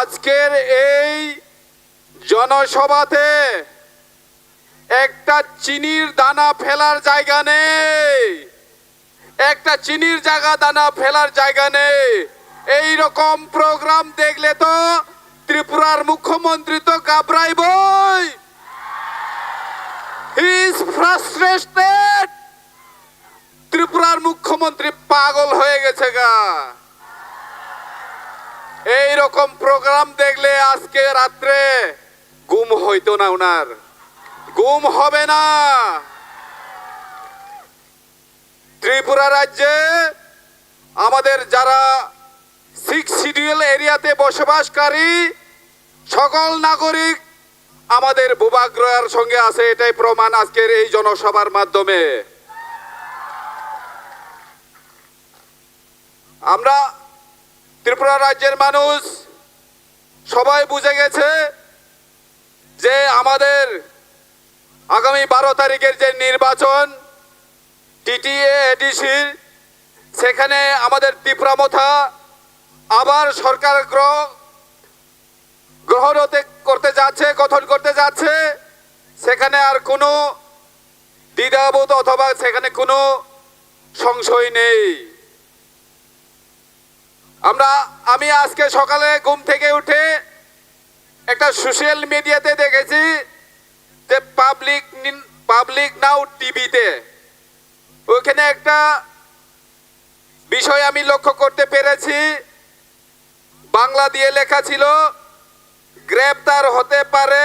আজকের এই জনসভাতে একটা চিনির দানা ফেলার জায়গা নেই, একটা চিনির জায়গা দানা ফেলার জায়গা নেই। এই রকম প্রোগ্রাম দেখলে তো ত্রিপুরার মুখ্যমন্ত্রী তো ঘাবড়াইবই। He is frustrated. ত্রিপুরার মুখ্যমন্ত্রী পাগল হয়ে গেছে গা। এই রকম প্রোগ্রাম দেখলে আজকে রাত্রে ঘুম হইতো না ওনার, ঘুম হবে না। ত্রিপুরা রাজ্যে আমাদের যারা সিক্স শিডিউল এরিয়াতে বসবাসকারী সকল নাগরিক আমাদের বুবাগ্রার সঙ্গে আছে, এটাই প্রমাণ আজকের এই জনসভার মাধ্যমে। আমরা ত্রিপুরা রাজ্যের মানুষ সবাই বুঝে গেছে যে আমাদের আগামী বারো তারিখের যে নির্বাচন, টিটিএ এডিসির, সেখানে আমাদের তিপ্রা মথা আবার সরকার গ্রহ-, গ্রহণ হতে, করতে যাচ্ছে, গঠন করতে যাচ্ছে। সেখানে আর কোনো দ্বিধাবোধ অথবা সেখানে কোনো সংশয় নেই। আমরা, আমি আজকে সকালে ঘুম থেকে উঠে একটা সোশ্যাল মিডিয়াতে দেখেছি যে পাবলিক, পাবলিক নাও টিভিতে ওইখানে একটা বিষয় আমি লক্ষ্য করতে পেরেছি। বাংলা দিয়ে লেখা ছিল, "গ্রেপ্তার হতে পারে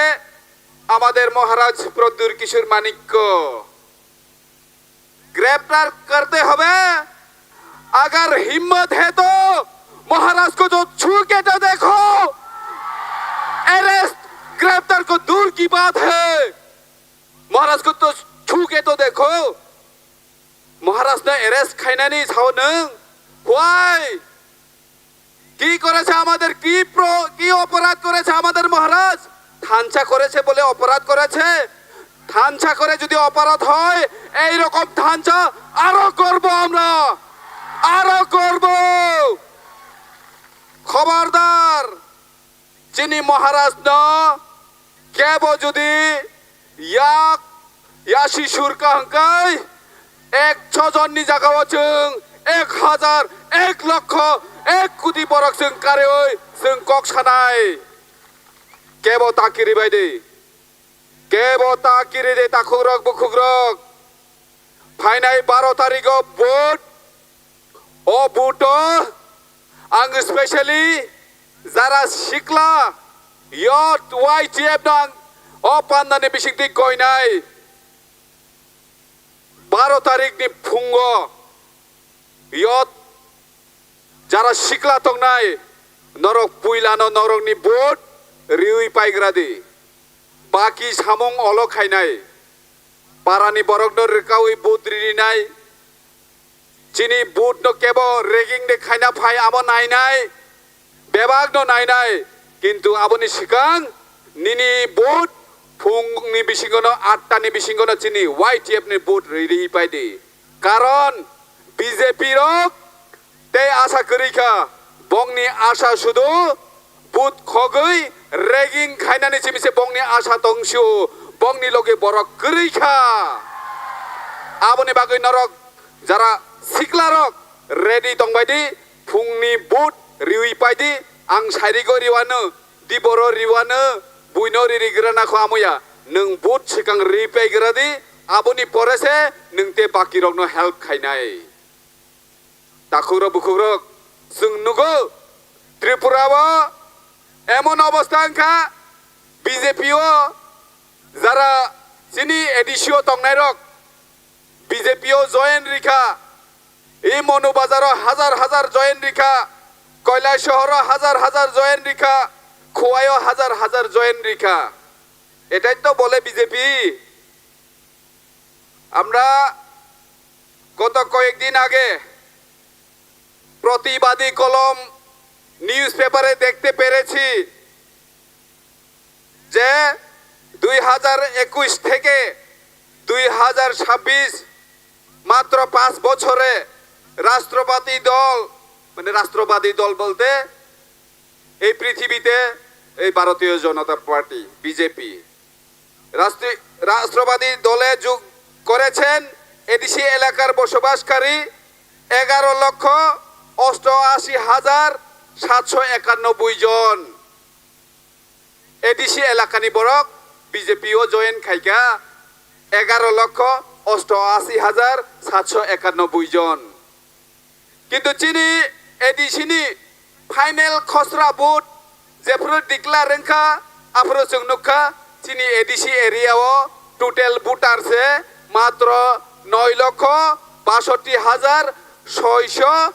আমাদের মহারাজ প্রদ্যুর কিশোর মাণিক্য।" গ্রেপ্তার করতে হবে। अगर हिम्मत है तो महाराज को तो छू के तो देखो। अरेस्ट, ग्रेप्तार को दूर की बात है, महाराज को तो छू के तो देखो। মহারাজনো এরেস্ট খাইনানি sao nwng? Why? কি করেছে আমাদের? কি প্র-, কি অপরাধ করেছে আমাদের মহারাজ? থানচা করেছে বলে অপরাধ করেছে? থানচা করে যদি অপরাধ হয়, এই রকম থানচা আরো করব আমরা, আরো করব। খবরদার, chini মহারাজনো kebo jodi yak yasi surka hwnkhe, ekso jonni jagao chwng ek hazar, ek lokho, ek koti borok chwng karwi chwng kok sanai. Kebo ta kiribai di, kebo ta kiri di, takhukrok bukhukrok. Phainai baro tarikh o vote, o vote o ang specially jara sikla youth Y T F no ang o pandani bisingtwi koinai. Baro tarikh ni phungo youth jara sikla tongnai, norok puilano norokni vote riwi paigra di. Baki samung olo khainai. Parani borokno rwkawi vote ririnai. Chini vote no kebo rigging de khaina phai amo nainai. Bebak no nainai. Kintu aboni swkang nini vote phungni bisingo no, atta ni bisingo no chini Y T F ni vote riri pai di. Karon B J P rok tei asa kwrwi kha, bongni asa sudu but khogwi rigging khainani simi se bongni asa tongsio, bongni loge borok kwrwi kha. Aboni bagwi norok jara siklarok ready tongbai di, phungni but riwi pai di, ang sairigo riwano, diboro riwano, buino ririgrana kho amoya, nwng but swkang ri paigra di, aboni pore se nwng te bakirokno help khainai. Takhukrok bukhukrok, chwng nugo, Tripura o emon obostha wngkha, B J P o jara chini A D C o tongnairok, B J P o join rikha, i Monu Bazar o hazar hazar join rikha, Koilashahar o hazar hazar join rikha, Khowai o hazar hazar join rikha. এটাই তো বলে বিজেপি। আমরা গত কয়েকদিন আগে প্রতিবাদী কলম নিউজ পেপারে দেখতে পেরেছি যে দুই হাজার একুশ থেকে দুই হাজার ছাব্বিশ, মাত্র পাঁচ বছরে রাষ্ট্রবাদী দল, মানে রাষ্ট্রবাদী দল বলতে এই পৃথিবীতে এই ভারতীয় জনতা পার্টি, বিজেপি, রাষ্ট্রী-, রাষ্ট্রবাদী দলে যোগ করেছেন এডিসি এলাকার বসবাসকারী এগারো লক্ষ অষ্টআশি হাজার সাতশো একানব্বই জন। এডিসি এলাকানি বরক বিজেপি o join khaikha এগারো লক্ষ অষ্টআশি হাজার সাতশো একানব্বই জন. কিন্তু chini ADC ni final khosra vote jephuru declare wngkha, aphuru chwng nukha chini ADC area o total voter se matro নয় লক্ষ বাষট্টি হাজার ছয়শো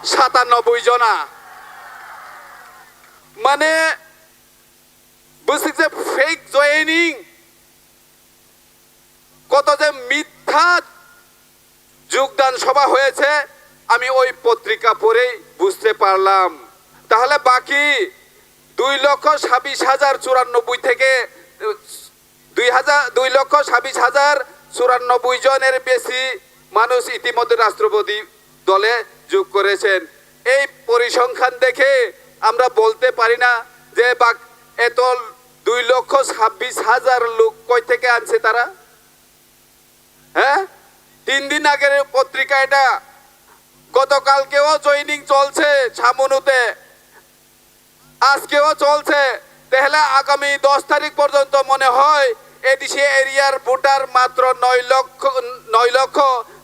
সাতানব্বই জনা. মানে, bwswk je fake joining, কত যে মিথ্যা যোগদান সভা হয়েছে, আমি ওই পত্রিকা পড়েই বুঝতে পারলাম। তাহলে বাকি দুই লক্ষ ছাব্বিশ হাজার চুরানব্বই থেকে, দুই হাজার, দুই লক্ষ ছাব্বিশ হাজার চুরানব্বই জনের বেশি মানুষ ইতিমধ্যে রাষ্ট্রপতি দলে যোগ করেছেন। এই পরিসংখ্যান দেখে আমরা বলতে পারি না যে বাক-, এত দুই লক্ষ ছাব্বিশ হাজার লোক কই থেকে আনছে তারা? হ্যাঁ, তিন দিন আগের পত্রিকা এটা। গতকালকেও জয়েনিং চলছে ছামনুতে, আজকেও চলছে। তাহলে আগামী দশ তারিখ পর্যন্ত মনে হয় এডিসি এরিয়ার ভোটার মাত্র নয় লক্ষ, নয় লক্ষ,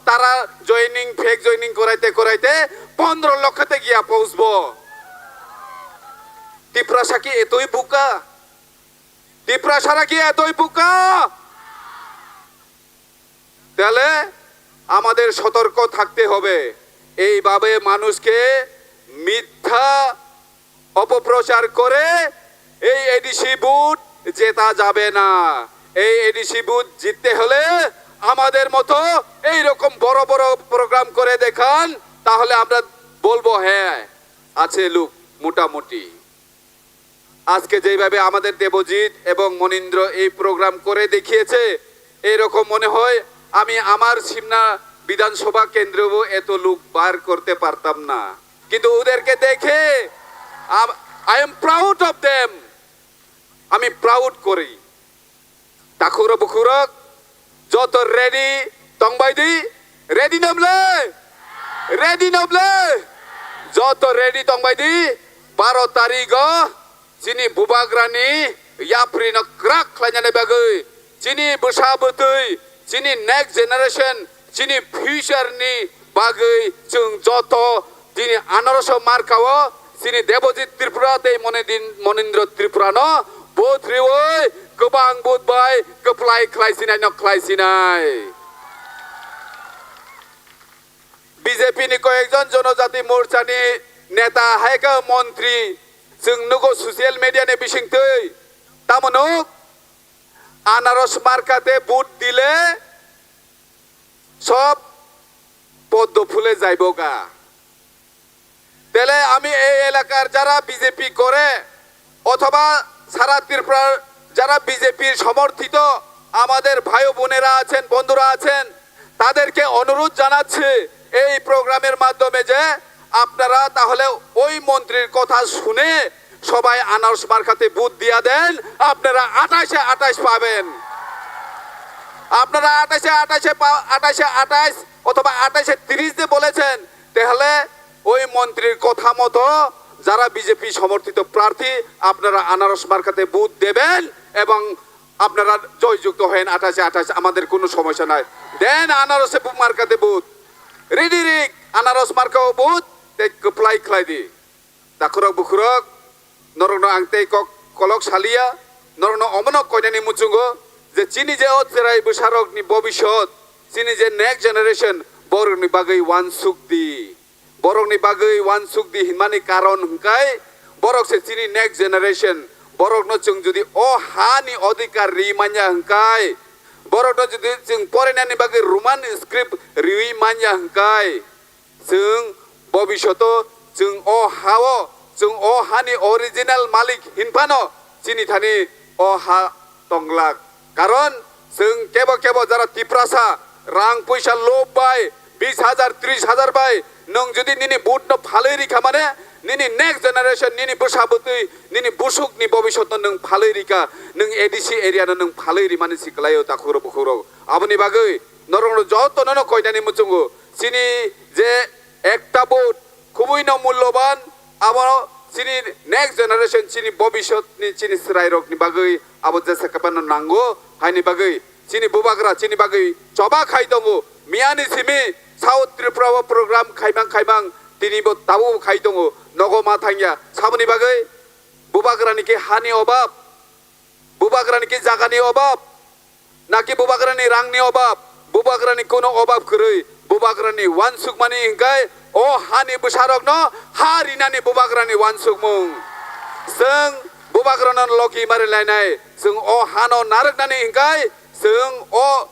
তারা জয়েনিং, ফেক জয়েনিং করাইতে করাইতে পনেরো লক্ষতে গিয়া পৌঁছবো। তিপ্রাসা কি এতই বোকা? তিপ্রাসারা কি এতই বোকা? তাহলে আমাদের সতর্ক থাকতে হবে। এইভাবে মানুষকে মিথ্যা অপপ্রচার করে এই এডিসি ভোট জেতা যাবে না। এই এডিসি ভোট জিততে হলে আমাদের মতো এইরকম বড় বড় প্রোগ্রাম করে দেখান, তাহলে আমরা বলবো, "হ্যাঁ, আছে লোক মোটামুটি।" আজকে যেইভাবে আমাদের দেবজিৎ এবং মনীন্দ্র এই প্রোগ্রাম করে দেখিয়েছে, এইরকম মনে হয় আমি আমার সিমনা বিধানসভা কেন্দ্রেও এত লোক বার করতে পারতাম না। কিন্তু ওদেরকে দেখে আম-, I am proud of them, আমি প্রাউড করি। Takhukrok bukhukrok, joto ready tongbai di? Ready no bwle? Ready no bwle? Joto ready tongbai di? Baro tarigo chini bubagrani yaprino kwrak khlainani bagwi, chini bwsa bwtwi, chini next generation, chini future ni bagwi chwng joto tini anarso markao chini Debojit Tripura tei Monidin-, Monindra Tripura no vote riwi kwbang vote bai kwplai khlai sinai no khlai sinai. B J P ni koyekjon Jonojati Morcha ni neta hai khe montri chwng nugo social media ni bisingtwi, tamo nuk? আনারস মার্কাতে ভোট দিলে সব পদ্ম ফুলে যাইবগা। তাহলে আমি এই এলাকার যারা বিজেপি করে অথবা সারা ত্রিপুরার যারা বিজেপির সমর্থিত আমাদের ভাই ও বোনেরা আছেন, বন্ধুরা আছেন, তাদেরকে অনুরোধ জানাচ্ছি এই প্রোগ্রামের মাধ্যমে যে আপনারা তাহলে ওই মন্ত্রীর কথা শুনে সবাই আনারস মার্কাতে ভোট দিয়া দেন, আপনারা আঠাশে আঠাশ পাবেন। আপনারা আঠাশে আঠাশে পা-, আঠাশে আঠাশ অথবা আঠাশে তিরিশ যে বলেছেন, তাহলে ওই মন্ত্রীর কথা মতো যারা বিজেপি সমর্থিত প্রার্থী, আপনারা আনারস মার্কাতে ভোট দেবেন এবং আপনারা জয়যুক্ত হয়েন আঠাশে আঠাশ, আমাদের কোনো সমস্যা নাই। দেন আনারসে ভো-, মার্কাতে ভোট। Ready rik, আনারস মার্কাও ভোট, তে kwplai khlai di. Takhukrok bukhukrok, norokno ang tei kok kolok saliya, norokno omono koinani muchungo je chini je o chwrai bwsarokni bobisot, chini je next generation, borokni bagwi uansuk di. Borokni bagwi uansuk di hinmani karon hwnkhe, borok se chini next generation. Borokno chwng jodi o hani odhikar ri manya hwnkhe, borokno jodi chwng porainani bagwi Roman script riwi manya hwnkhe, chwng bobishoto chwng o ha-o, chwng o hani original malik hinphano chini thani o ha tonglak. Karon chwng kebo kebo jara Tiprasa rang puisa lob bai bis hajar, tris hajar bai nwng jodi nini vote no phalwi rikha mane, nini next generation, nini bwsa bwtwi, nini busuk ni bobishoto nwng phalwi rikha, nwng A D C area no nwng phalwi rimani si kwlaio takhuk rok bukhuk rok. Aboni bagwi norok no joto no koinani muchungo chini je ekta vote khubui no mulloban, abo chini next generation, chini bobisot ni chini chwrai rok ni bagwi abo jesa kwbangno nango, haini bagwi chini bubagra chini bagwi choba khai tongo. Miyani simi South Tripura o program khaimang khaimang tini bo tabuk khai tongo, nogo ma thangya. Saboni bagwi bubagra ni khe hani obab, bubagra ni khe jaga ni obab, naki bubagra ni rang ni obab, bubagra ni kuno obab kwrwi, bubagra ni uansukmani hwnkhe o hani bwsa rok no ha rinani bubagra ni uansukmung. Chwng bubagra no logi mari lainai, chwng o hano narwknani hwnkhe chwng o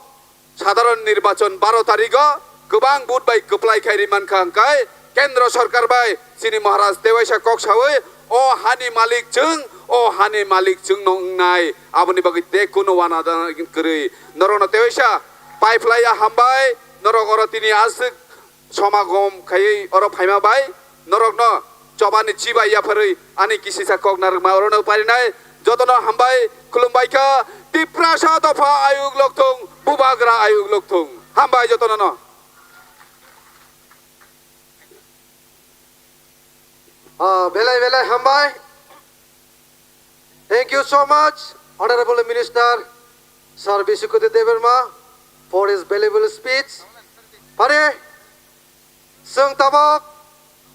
sadharon nirbachon baro tarigo kwbang vote bai kwplai khai ri mankha hwnkhe Kendra Sorkar bai chini Maharaj tewaisa kok sawi o hani malik chwng, o hani malik chwng no wngnai, aboni bagwi de kuno wana da kwrwi. Norokno tewaisa pai phlaiya hambai, norok oro tini aswk somagom khaiwi oro phaima bai norokno chobani chibai yapharwi ani kisisa kok narwkma orono parinai jotono hambai khulumbai kha. Tiprasa dopha ayuk lokthung, bubagra ayuk lokthung. Hambai jotono no. Ah, belai belai hambai. Thank you so much, Honorable Minister Sir Bisukoti Debbarma, for his valuable speech. Pare, chwng tabok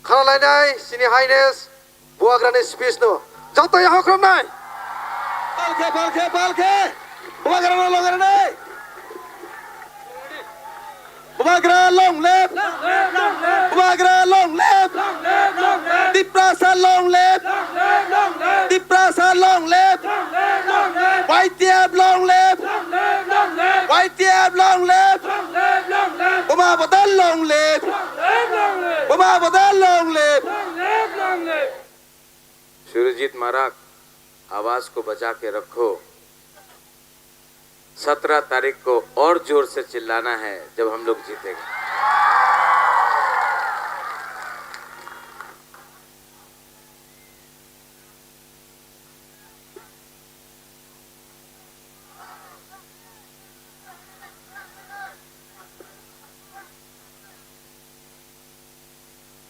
khanalainai chini Highness Bubagrani speech no. Joto ya hokromnai. Palkhe, palkhe, palkhe. Bubagrano logarinai. Bubagra long live! Bubagra long live! Tiprasa long live! Tiprasa long live! Y T F long live! Y T F long live! Buma Bodal long live! Buma Bodal long live! Surjit Marak, आवाज को बचा के रखो। सत्रह तारीख को और जोर से चिल्लाना है जब हम लोग जीतेंगे।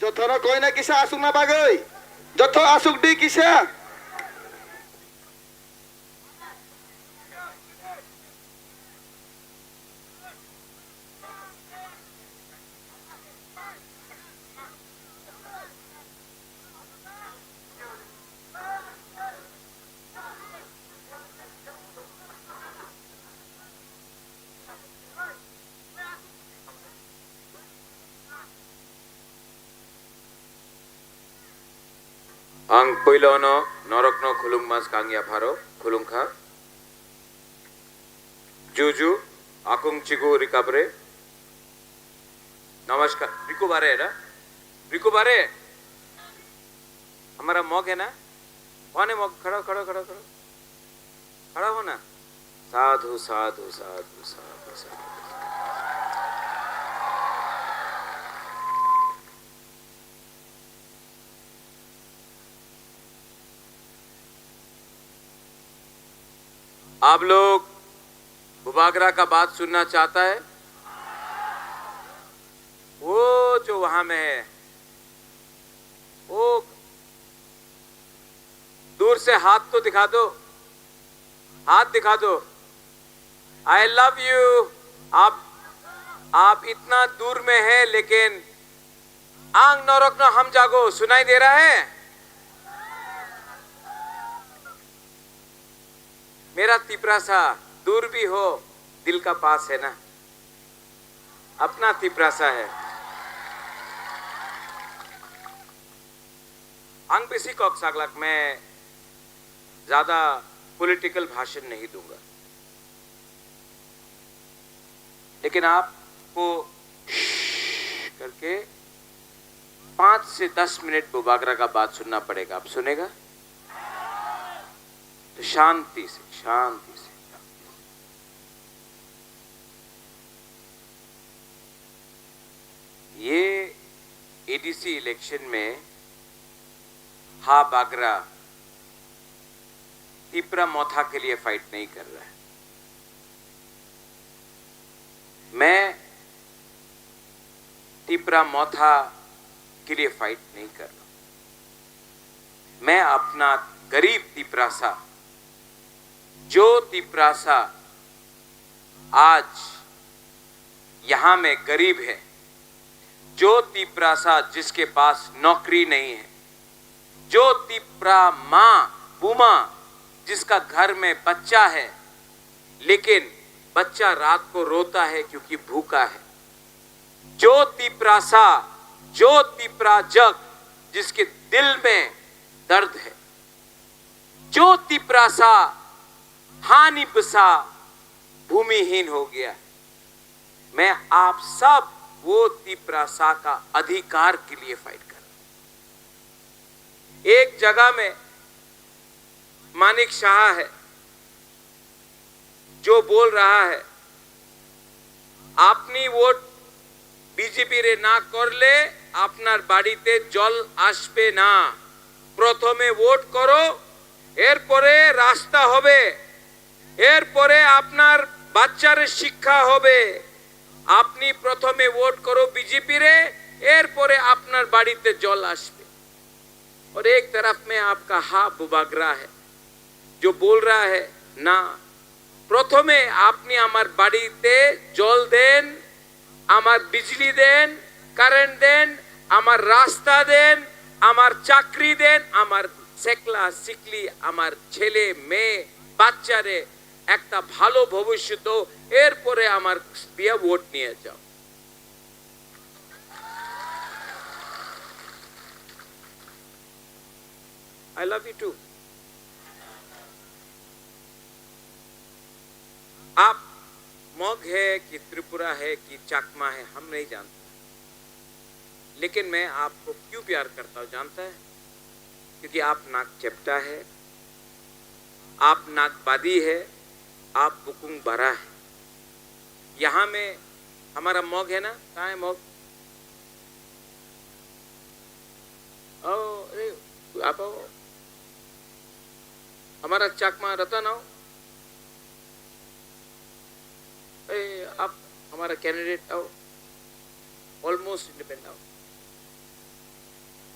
Jotono koina kisa asukna bagwi. Joto asuk di kisa. Ang puilono norokno khulumma swkang yapharo khulumkha. Juju, akung chigu rikabre. Namaskar. Rikubare na? Rikubare. Hamara mog hai na? Kone mog? Khada, khada, khada, khada. Khada ho na. Sadhu, sadhu, sadhu, sadhu, sadhu. आप लोग बुबागरा का बात सुनना चाहता है? वो जो वहां में है, वो दूर से हाथ तो दिखा दो, हाथ दिखा दो। I love you. आप, आप इतना दूर में है, लेकिन ang norokno hamjago, सुनाई दे रहा है? मेरा तिपरासा दूर भी हो, दिल का पास है ना? Apna Tiprasa hai. Ang bisi kok saglak, main zyada political bhashan nahi dunga. Lekin aapko shh karke paanch se das minute Bubagra ka baat sunna padega. Aap sunega? To shanti se, shanti se, shanti se. Ye A D C election mein ha Bagra Tipra Motha ke liye fight nahi kar raha hai. Main Tipra Motha ke liye fight nahi kar raha. Main apna gareeb Tiprasa, jo Tiprasa aaj yahan mein gareeb hai, jo Tiprasa jiske paas naukri nahi hai, jo Tipra maa, buma, jiska ghar mein bachcha hai, lekin bachcha raat ko rota hai kyunki bhuka hai, jo Tiprasa, jo Tiprajak, jiske dil mein dard hai, jo Tiprasa, haani basa, bhumihin ho gaya. Main aap sab wo Tiprasa ka adhikaar ke liye fight kar raha hoon. Ek jagah mein Manik Saha hai, jo bol raha hai, apni vote B J P re na korle apnar barite jol asbe na. Prothome vote koro, er pore rasta hobe, er pore apnar bachchare shikkha hobe. Apni prothome vote koro B J P re, er pore apnar barite jol asbe. Aur ek taraf mein aapka ha Bubagra hai, jo bol raha hai, na, prothome apni amar barite jol den, amar bijli den, current den, amar rasta den, amar chakri den, amar sekla sikli, amar chele meye, bachchare ekta bhalo bhobishyot do, er pore amar diya vote niye jao. I love you too. आप मग है कि त्रिपुरा है कि चाकमा है, हम नहीं जानते, लेकिन मैं आपको क्यों प्यार करता हूँ जानता है? क्योंकि आप नाक चेपटा है, आप नागबादी है, आप बुकुंग बारा है। यहाँ में हमारा मग है ना, कहाँ है मग? आओ, अरे, आप आओ। हमारा चकमा रतन आओ। ए, आप हमारा कैंडिडेट आओ, ऑलमोस्ट इंडिपेंडेंट आओ।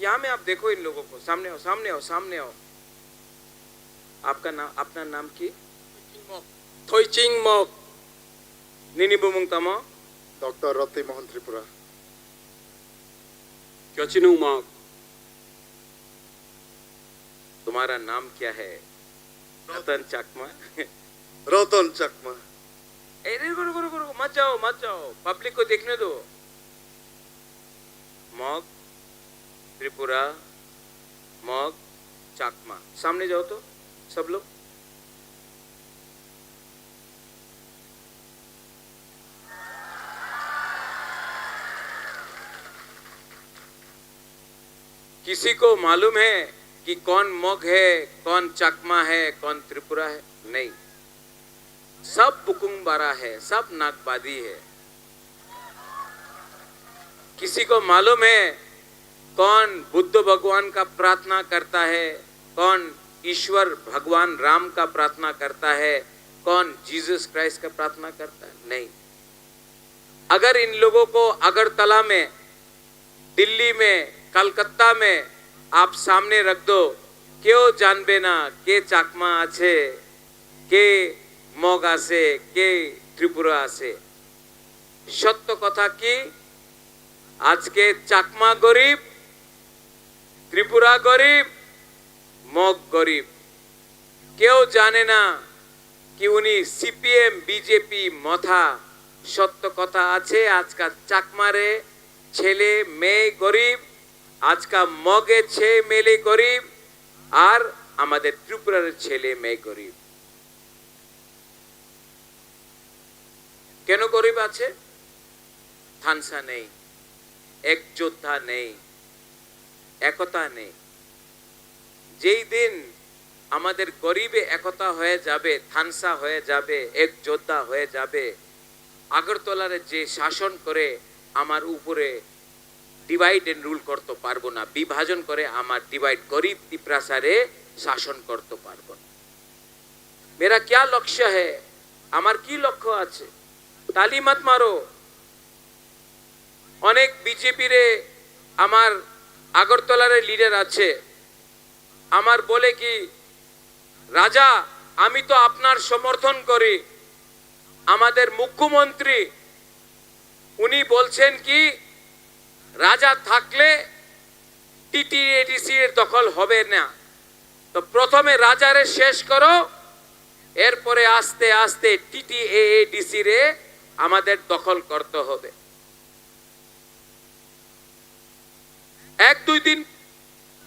यहाँ में आप देखो इन लोगों को, सामने आओ, सामने आओ, सामने आओ। आपका नाम, अपना नाम की? Thoiching Mok. Nini bumung tamo? Doctor Roti Mohan Tripura. Kyochinu Mok. तुम्हारा नाम क्या है? रतन चकमा। रतन चकमा। ए, रे, रुको, रुको, रुको, रुको, मत जाओ, मत जाओ, पब्लिक को देखने दो। मग, त्रिपुरा, मग, चकमा, सामने जाओ तो, सब लोग। किसी को मालूम है कि कौन मग है, कौन चकमा है, कौन त्रिपुरा है? नहीं, सब बुकुंग बारा है, सब नागबादी है। किसी को मालूम है कौन बुद्ध भगवान का प्रार्थना करता है, कौन ईश्वर भगवान राम का प्रार्थना करता है, कौन जीसस क्राइस्ट का प्रार्थना करता है? नहीं। अगर इन लोगों को अगरतला में, दिल्ली में, कलकत्ता में आप सामने रख दो, क्यों जानबे ना के चाकमा आछे, के मग आछे, के त्रिपुरा आछे? সত্য কথা কি? আজকে চাকমা গরিব, ত্রিপুরা গরিব, মগ গরিব। কেউ জানে না কি উনি সিপিএম, বিজেপি, মথা, সত্য কথা আছে, আজকাল চাকমারে ছেলে মেয়ে গরিব, আজকাল মগে ছেলে মেয়ে গরিব, আর আমাদের ত্রিপুরার ছেলে মেয়ে গরিব। কেন গরিব আছে? থানসা নেই, এক যোদ্ধা নেই, একতা নেই। যেই দিন আমাদের গরিবে একতা হয়ে যাবে, থানসা হয়ে যাবে, এক যোদ্ধা হয়ে যাবে, আগরতলার যে শাসন করে আমার উপরে divide and rule করতে পারবো না, বিভাজন করে আমার divide, গরিব তিপ্রাসারে শাসন করতে পারবো না। মেরা ক্যা লক্ষ্য হে? আমার কি লক্ষ্য আছে? তালি মত মারো। অনেক বিজেপি রে আমার আগরতলার লিডার আছে, আমার বলে কি, "রাজা, আমি তো আপনার সমর্থন করি।" আমাদের মুখ্যমন্ত্রী উনি বলছেন কি, রাজা থাকলে টিটিএডিসি এর দখল হবে না। তো প্রথমে রাজারে শেষ করো, এরপরে আস্তে আস্তে টিটিএডিসি রে আমাদের দখল করতে হবে। এক দুই দিন,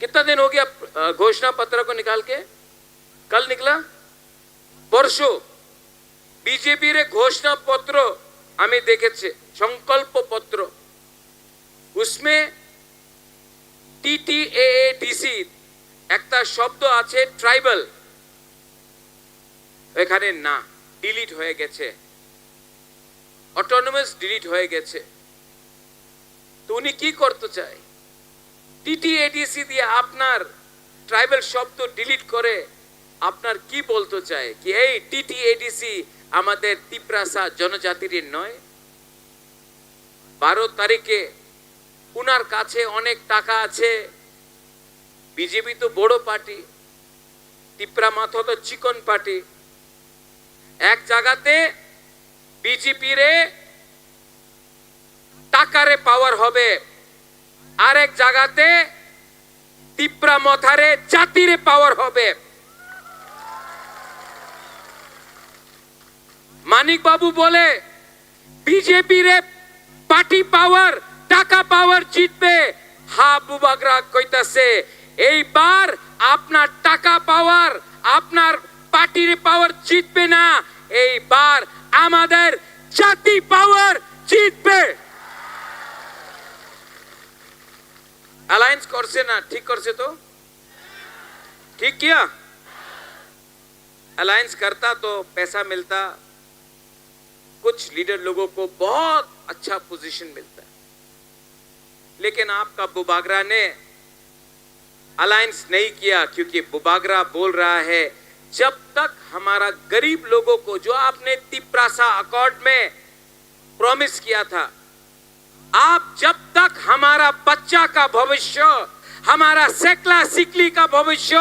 कितना दिन हो गया, अ, घोषणा पत्र को निकाल के? कल निकला, परसों। বিজেপি রে ঘোষণাপত্র আমি দেখেছি, সংকল্পপত্র। उसमें টিটিএএডিসি একটা শব্দ আছে, ট্রাইবাল, এখানে না, ডিলিট হয়ে গেছে, অটোনমাস ডিলিট হয়ে গেছে। তো উনি কি করতে চায়? টিটিএডিসি দিয়ে আপনার ট্রাইবাল শব্দ ডিলিট করে আপনার কি বলতে চায়? কি এই টিটিএডিসি আমাদের তিপ্রাসা জনজাতির নয়? বারো তারিখে উনার কাছে অনেক টাকা আছে, বিজেপি তো বড় পার্টি, তিপ্রা মথা তো চিকন পার্টি। এক জায়গাতে বিজেপি রে টাকারে পাওয়ার হবে, আরেক জায়গাতে তিপ্রা মথারে জাতিরে পাওয়ার হবে। মানিক বাবু বলে, "বিজেপি রে পার্টি পাওয়ার, টাকা পাওয়ার জিতবে।" হা, বুবাগরা কইতাছে, এইবার আপনার টাকা পাওয়ার, আপনার পার্টির পাওয়ার জিতবে না, এইবার আমাদের জাতি পাওয়ার জিতবে। অ্যালায়েন্স করছে না, ঠিক করছে তো? ঠিক কিয়া? अलायंस करता तो पैसा मिलता, कुछ लीडर लोगों को बहुत अच्छा पोजीशन मिलता। लेकिन आपका बुबागरा ने अलायंस नहीं किया, क्योंकि बुबागरा बोल रहा है, जब तक हमारा गरीब लोगों को, जो आपने तिप्रासा अकॉर्ड में प्रॉमिस किया था, आप जब तक हमारा बच्चा का भविष्य, हमारा सेकला सिकली का भविष्य,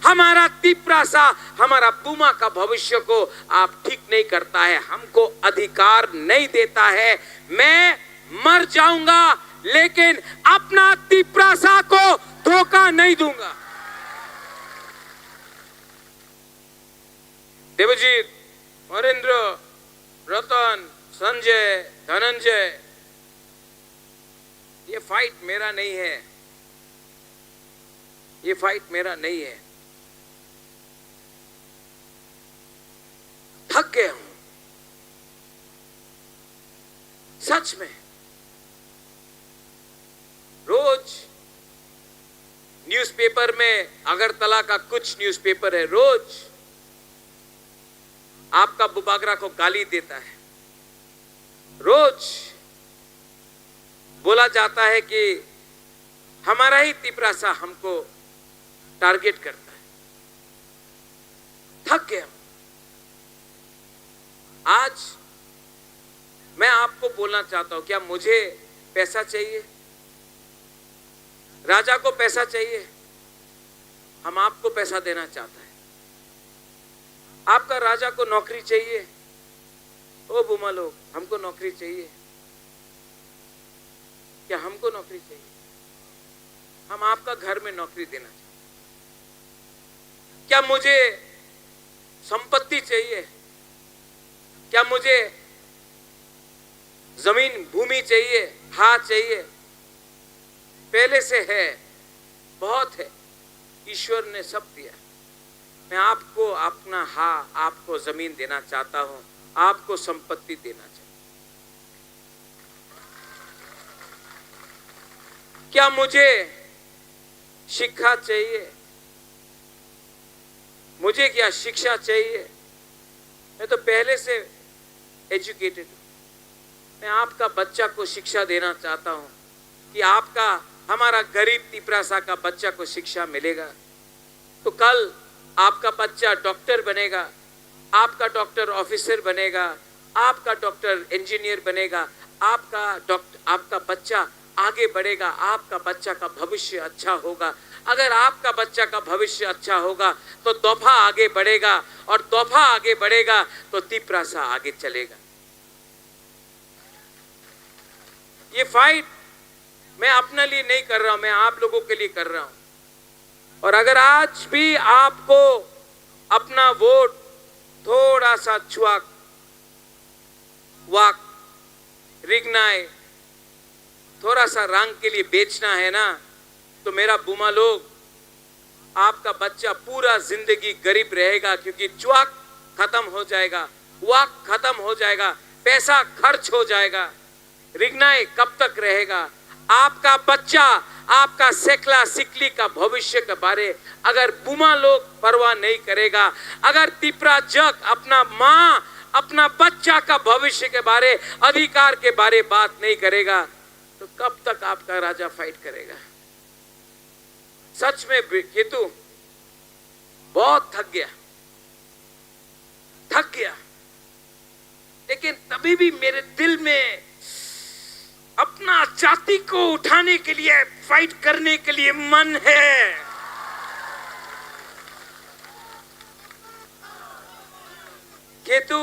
हमारा तिप्रासा, हमारा बुमा का भविष्य को आप ठीक नहीं करता है, हमको अधिकार नहीं देता है, मैं मर जाऊंगा, लेकिन अपना तिप्रासा को धोखा नहीं दूंगा। देवजीत, हरेंद्र, रतन, संजय, धनंजय, ये फाइट मेरा नहीं है, ये फाइट मेरा नहीं है। थक गया हूं, सच में। रोज न्यूज़पेपर में, अगरतला का कुछ न्यूज़पेपर है, रोज आपका बुबागरा को गाली देता है, रोज बोला जाता है कि हमारा ही तिपरासा हमको टारगेट करता है। थक गया। आज मैं आपको बोलना चाहता हूं, क्या मुझे पैसा चाहिए? राजा को पैसा चाहिए? हम आपको पैसा देना चाहता है। आपका राजा को नौकरी चाहिए? ओ बुमा लोग, हमको नौकरी चाहिए। क्या हमको नौकरी चाहिए? हम आपका घर में नौकरी देना चाहते हैं। क्या मुझे संपत्ति चाहिए? क्या मुझे जमीन, भूमि चाहिए, हा चाहिए, पहले से है, बहुत है, ईश्वर ने सब दिया। मैं आपको अपना हा, आपको जमीन देना चाहता हूं, आपको संपत्ति देना चाहता हूं। क्या मुझे शिक्षा चाहिए? मुझे क्या शिक्षा चाहिए? मैं तो पहले से एजुकेटेड हूँ। मैं आपका बच्चा को शिक्षा देना चाहता हूँ कि आपका, हमारा गरीब तिपरासा का बच्चा को शिक्षा मिलेगा, तो कल आपका बच्चा डॉक्टर बनेगा, आपका डॉक्टर ऑफिसर बनेगा, आपका डॉक्टर इंजीनियर बनेगा, आपका डॉक्टर, आपका बच्चा आगे बढ़ेगा, आपका बच्चा का भविष्य अच्छा होगा। अगर आपका बच्चा का भविष्य अच्छा होगा, तो दोफा आगे बढ़ेगा, और दोफा आगे बढ़ेगा, तो तिपरासा आगे चलेगा। ये फाइट मैं अपने लिए नहीं कर रहा हूं, मैं आप लोगों के लिए कर रहा हूं। और अगर आज भी आपको अपना वोट थोड़ा सा चुवाक, वाक, रिगनाई, थोड़ा सा रंग के लिए बेचना है ना, तो मेरा बुमा लोग, आपका बच्चा पूरा जिंदगी गरीब रहेगा, क्योंकि चुवाक खत्म हो जाएगा, वाक खत्म हो जाएगा, पैसा खर्च हो जाएगा। रिगनाई कब तक रहेगा? आपका बच्चा, आपका सेकला सिकली का भविष्य के बारे अगर बुमा लोग परवाह नहीं करेगा, अगर तिपरा जग अपना माँ, अपना बच्चा का भविष्य के बारे, अधिकार के बारे बात नहीं करेगा, तो कब तक आपका राजा फाइट करेगा? सच में बे-, केतु बहुत थक गया, थक गया। लेकिन तभी भी मेरे दिल में अपना जाति को उठाने के लिए, फाइट करने के लिए मन है। केतु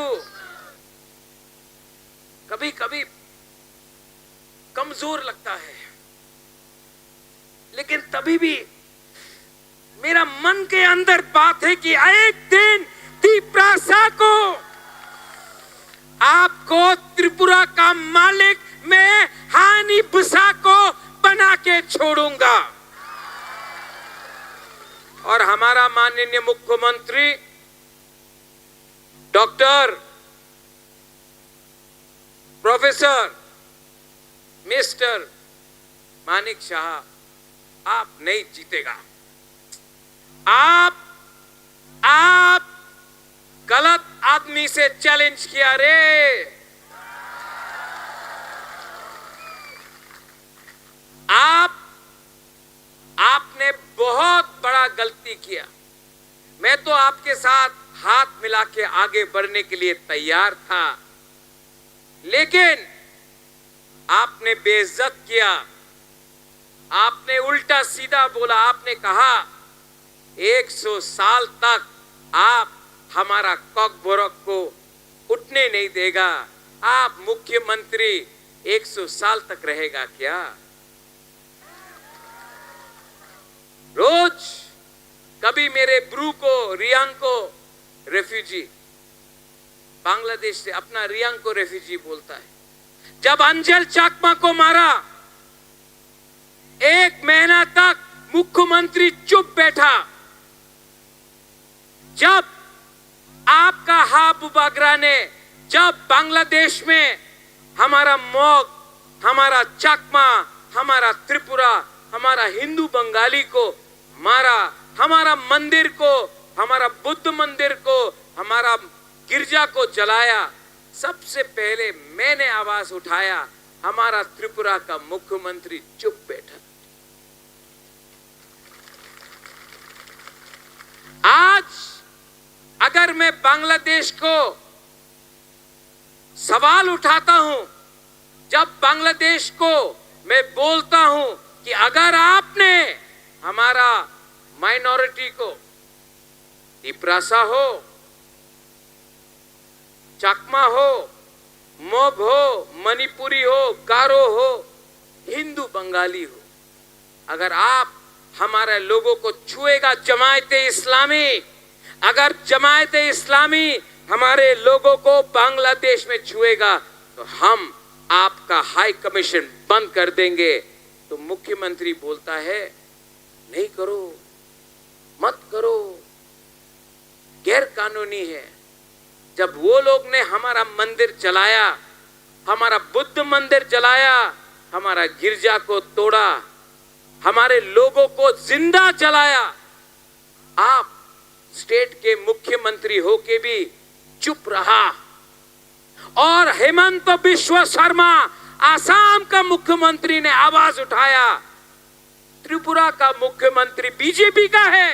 कभी कभी कमजोर लगता है, लेकिन तभी भी मेरा मन के अंदर बात है कि एक दिन तिपरासा को, आपको त्रिपुरा का मालिक मैं हानि बुसा को बना के छोड़ूंगा। और हमारा माननीय मुख्यमंत्री डॉक्टर प्रोफेसर मिस्टर मानिक शाह, आप नहीं जीतेगा। आप, आप गलत आदमी से चैलेंज किया रे। आप, आपने बहुत बड़ा गलती किया। मैं तो आपके साथ हाथ मिला के आगे बढ़ने के लिए तैयार था, लेकिन आपने बेइज्जत किया, आपने उल्टा सीधा बोला। आपने कहा, एक सौ साल तक आप हमारा कॉकबोरक को उठने नहीं देगा। आप मुख्यमंत्री एक सौ साल तक रहेगा क्या? रोज कभी मेरे ब्रू को, रियांग को रेफ्यूजी, बांग्लादेश से अपना रियांग को रेफ्यूजी बोलता है। जब अंजल चाकमा को मारा, एक महीना तक मुख्यमंत्री चुप बैठा। जब आपका हा बुबाग्रा ने, जब बांग्लादेश में हमारा मॉग, हमारा चाकमा, हमारा त्रिपुरा, हमारा हिंदू बंगाली को मारा, हमारा मंदिर को, हमारा बुद्ध मंदिर को, हमारा गिरजा को जलाया, सबसे पहले मैंने आवाज उठाया, हमारा त्रिपुरा का मुख्यमंत्री चुप बैठा। आज अगर मैं बांग्लादेश को सवाल उठाता हूं, जब बांग्लादेश को मैं बोलता हूं कि अगर आपने हमारा माइनॉरिटी को, तिपरासा हो, चाकमा हो, मग हो, मणिपुरी हो, गारो हो, हिंदू बंगाली हो, अगर आप हमारे लोगों को छुएगा जमायत इस्लामी, अगर जमायत इस्लामी हमारे लोगों को बांग्लादेश में छुएगा, तो हम आपका हाई कमीशन बंद कर देंगे। तो मुख्यमंत्री बोलता है, नहीं करो, मत करो, गैर कानूनी है। जब वो लोग ने हमारा मंदिर जलाया, हमारा बुद्ध मंदिर जलाया, हमारा गिरजा को तोड़ा, हमारे लोगों को जिंदा जलाया, आप स्टेट के मुख्यमंत्री होके भी चुप रहा। और हेमंत बिश्व शर्मा, आसाम का मुख्यमंत्री, ने आवाज उठाया। त्रिपुरा का मुख्यमंत्री बीजेपी का है,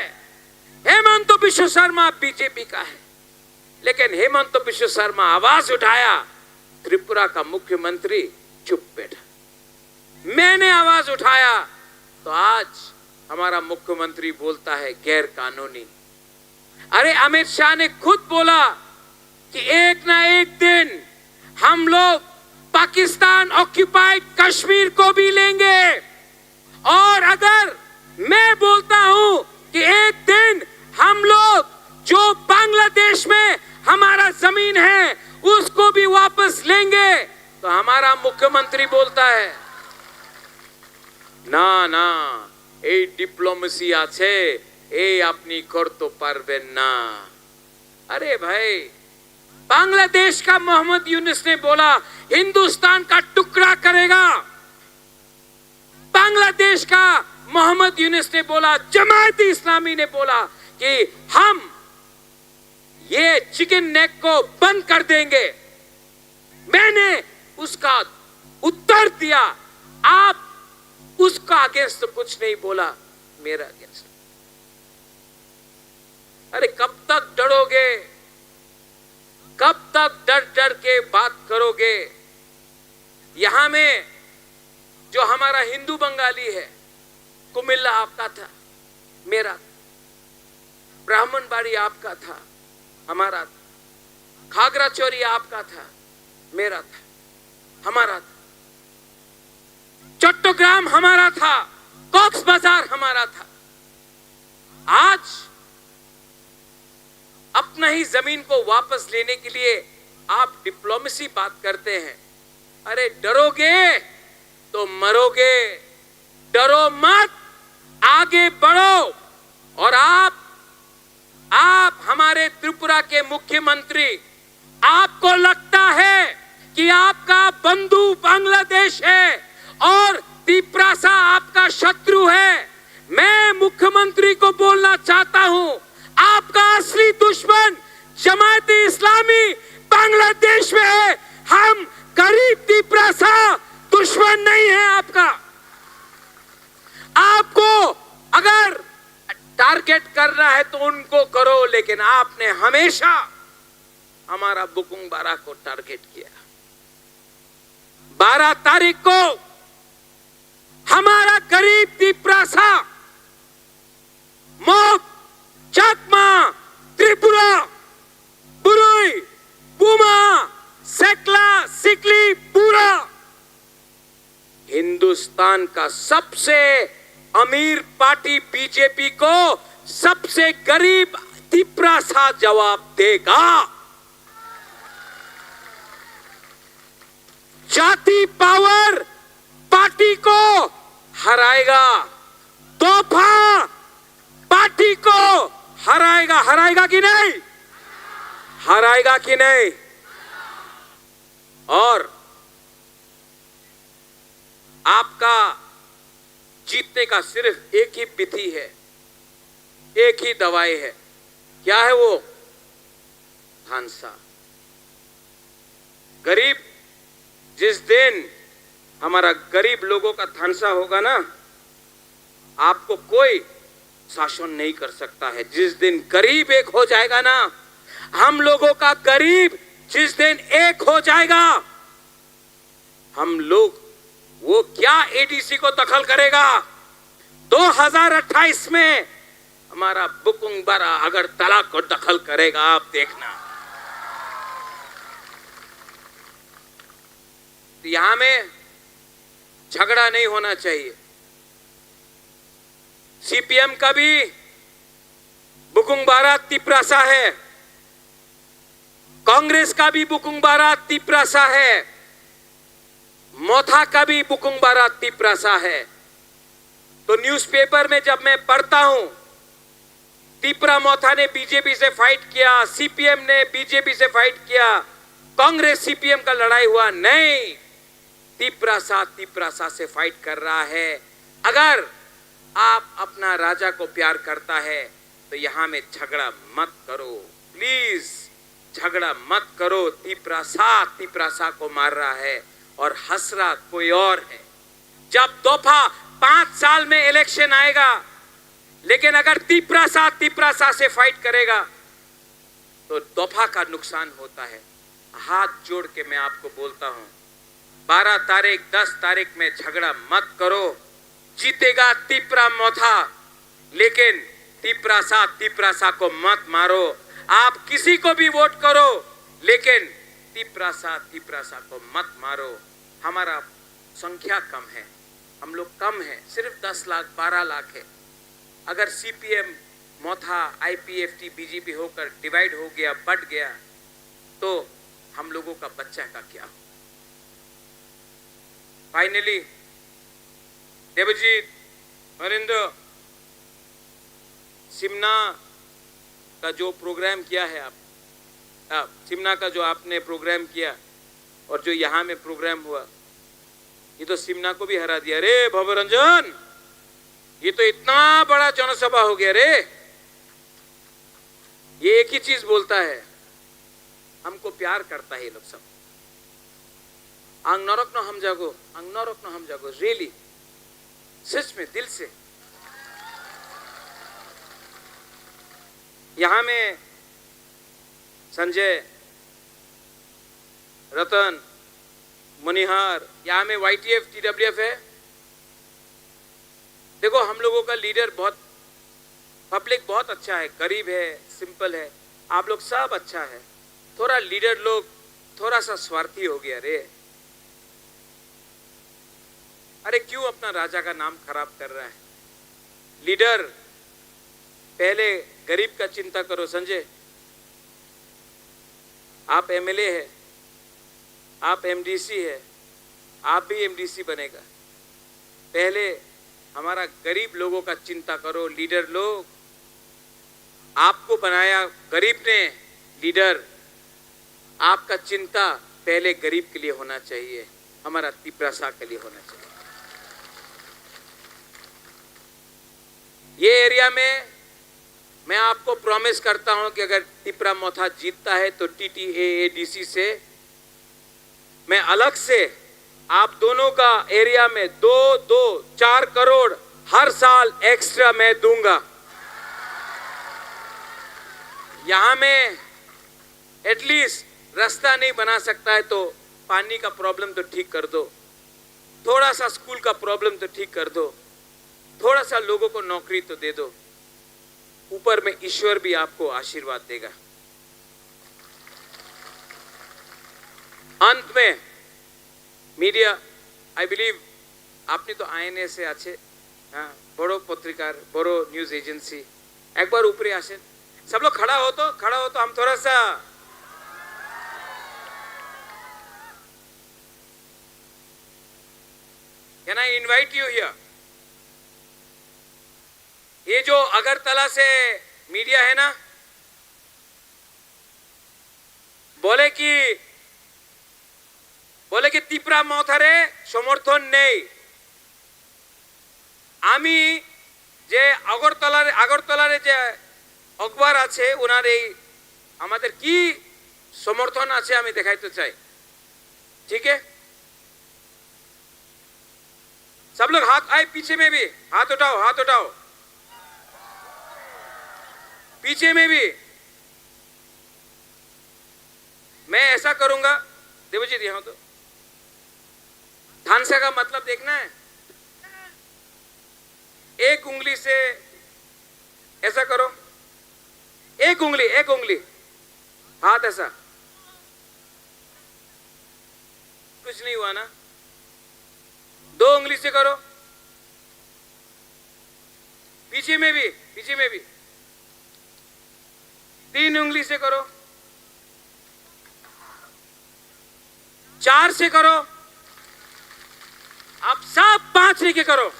हेमंत बिश्व शर्मा बीजेपी का है, लेकिन हेमंत बिश्व शर्मा आवाज उठाया, त्रिपुरा का मुख्यमंत्री चुप बैठा। मैंने आवाज उठाया, तो आज हमारा मुख्यमंत्री बोलता है गैर कानूनी। अरे, अमित शाह ने खुद बोला कि एक ना एक दिन हम लोग पाकिस्तान ऑक्यूपाइड कश्मीर को भी लेंगे। और अगर मैं बोलता हूं कि एक दिन हम लोग जो बांग्लादेश में हमारा जमीन है, उसको भी वापस लेंगे, तो हमारा मुख्यमंत्री बोलता है, ना, ना, এই ডিপ্লোমেসি আছে, এই আপনি করতে পারবেন না। अरे भाई, बांग्लादेश का मोहम्मद यूनुस ने बोला, हिंदुस्तान का टुकड़ा करेगा। बांग्लादेश का मोहम्मद यूनुस ने बोला, जमात इस्लामी ने बोला कि हम ये चिकन नेक को बंद कर देंगे। मैंने उसका उत्तर दिया, आप उसका अगेंस्ट कुछ नहीं बोला, मेरा अगेंस्ट। अरे, कब तक डरोगे? कब तक डर डर के बात करोगे? यहां में जो हमारा हिंदू बंगाली है, कुमिल्ला आपका था, मेरा था। ब्राह्मणबाड़ी आपका था, हमारा था। खागराचोरी आपका था, मेरा था, हमारा था। चट्टग्राम हमारा था, कॉक्स बाजार हमारा था। आज अपना ही जमीन को वापस लेने के लिए आप डिप्लोमेसी बात करते हैं। अरे, डरोगे तो मरोगे, डरो मत, आगे बढ़ो। और आप, आप हमारे त्रिपुरा के मुख्यमंत्री, आपको लगता है कि आपका बंधु बांग्लादेश है और तिप्रासा आपका शत्रु है। मैं मुख्यमंत्री को बोलना चाहता हूं, आपका असली दुश्मन जमात इस्लामी बांग्लादेश में है। हम गरीब तिप्रासा दुश्मन नहीं है आपका। आपको अगर टारगेट करना है तो उनको करो, लेकिन आपने हमेशा हमारा बुकुंग बारा को टारगेट किया। बारह तारीख को हमारा गरीब तिप्रासा, मोग, चकमा, त्रिपुरा, बुरुई, बुमा, सेकला, सिकली, बुरा, हिंदुस्तान का सबसे अमीर पार्टी बीजेपी को सबसे गरीब तिप्रासा जवाब देगा। जाति पावर पार्टी को हराएगा, तोहफा पार्टी को हराएगा। हराएगा कि नहीं? हराएगा कि नहीं? और आपका जीतने का सिर्फ एक ही विधि है, एक ही दवाई है। क्या है वो? थानसा। गरीब, जिस दिन हमारा गरीब लोगों का थानसा होगा ना, आपको कोई शासन नहीं कर सकता है। जिस दिन गरीब एक हो जाएगा ना, हम लोगों का गरीब जिस दिन एक हो जाएगा, हम लोग, वो क्या एडीसी को दखल करेगा? दो हज़ार अट्ठाईस में हमारा बुकुंग बारा अगरतला को दखल करेगा, आप देखना। तो यहां में झगड़ा नहीं होना चाहिए। सीपीएम का भी बुकुंग बारा तिप्रासा है, कांग्रेस का भी बुकुंग बारा तिप्रासा है। मोथा का भी बुकुंग बारा तिपरासा है। तो न्यूज़पेपर में जब मैं पढ़ता हूं, तिपरा मोथा ने बीजेपी से फाइट किया, सीपीएम ने बीजेपी से फाइट किया, कांग्रेस सीपीएम का लड़ाई हुआ, नहीं, तिपरासा तिपरासा से फाइट कर रहा है। अगर आप अपना राजा को प्यार करता है तो यहाँ में झगड़ा मत करो, प्लीज। झगड़ा मत करो। तिपरासा तिपरासा को मार रहा है और हंस रहा कोई और है। जब दफा पांच साल में इलेक्शन आएगा, लेकिन अगर तिपरासा तिपरासा से फाइट करेगा तो दफा का नुकसान होता है। हाथ जोड़ के मैं आपको बोलता हूं, बारह तारीख, दस तारीख में झगड़ा मत करो। जीतेगा तिपरा मोथा, लेकिन तिपरासा तिपरासा को मत मारो। आप किसी को भी वोट करो, लेकिन तिपरासा तिपरासा को मत मारो। हमारा संख्या कम है, हम लोग कम है, सिर्फ दस लाख, बारह लाख है। अगर सीपीएम मोथा, आईपीएफटी, बीजेपी होकर डिवाइड हो गया, बट गया, तो हम लोगों का बच्चा का क्या हो? फाइनली, देवजीत, हरिंद्र, सिमना का जो प्रोग्राम किया है आप, आप सिमना का जो आपने प्रोग्राम किया और जो यहाँ में प्रोग्राम हुआ, ये तो सिमना को भी हरा दिया रे भवरंजन। ये तो इतना बड़ा जनसभा हो गया रे। ये एक ही चीज बोलता है, हमको प्यार करता है ये लोग सब। Ang norok no hamjago, ang norok no hamjago, really, सच में, दिल से। यहाँ में संजय, रतन, मनिहार, यहाँ में वाईटीएफ, टीडब्ल्यूएफ है। देखो, हम लोगों का लीडर बहुत, पब्लिक बहुत अच्छा है, गरीब है, सिंपल है, आप लोग सब अच्छा है। थोड़ा लीडर लोग थोड़ा सा स्वार्थी हो गया रे। अरे, क्यों अपना राजा का नाम खराब कर रहा है? लीडर, पहले गरीब का चिंता करो संजय। आप एमएलए है, आप एमडीसी है, आप भी एमडीसी बनेगा। पहले हमारा गरीब लोगों का चिंता करो लीडर लोग। आपको बनाया गरीब ने लीडर, आपका चिंता पहले गरीब के लिए होना चाहिए, हमारा तिपरासा के लिए होना चाहिए। ये एरिया में मैं आपको प्रॉमिस करता हूं कि अगर तिपरा मोथा जीतता है तो टीटीएएडीसी से मैं अलग से आप दोनों का एरिया में दो दो चार करोड़ हर साल एक्स्ट्रा मैं दूंगा। यहाँ में एटलीस्ट रास्ता नहीं बना सकता है तो पानी का प्रॉब्लम तो ठीक कर दो, थोड़ा सा स्कूल का प्रॉब्लम तो ठीक कर दो, थोड़ा सा लोगों को नौकरी तो दे दो। ऊपर में ईश्वर भी आपको आशीर्वाद देगा। अंत में मीडिया, आई बिलीव, আপনি তো আইএনএ से अच्छे, हाँ, বড় পত্রিকার, বড় নিউজ এজেন্সি, একবার উপরে আসেন। सब लोग खड़ा हो तो, खड़ा हो तो हम थोड़ा सा, can I invite you here? ये जो अगरतला से मीडिया है ना, बोले कि, बोले कि तिपरा मोथारे समर्थन নেই। আমি যে আগরতলার, আগরতলার যে অখবার আছে, ওনার এই আমাদের কি সমর্থন আছে আমি দেখাইতে চাই। ठीक है, सब लोग हाथ, आए पीछे में भी हाथ उठाओ, हाथ उठाओ, पीछे में भी। मैं ऐसा करूंगा, देवजीत, यहाँ तो धांसा का मतलब देखना है। एक उंगली से ऐसा करो, एक उंगली, एक उंगली, हाथ ऐसा, कुछ नहीं हुआ ना? दो उंगली से करो, पीछे में भी, पीछे में भी, तीन उंगली से करो, चार से करो, आप सब पांच लेके करो।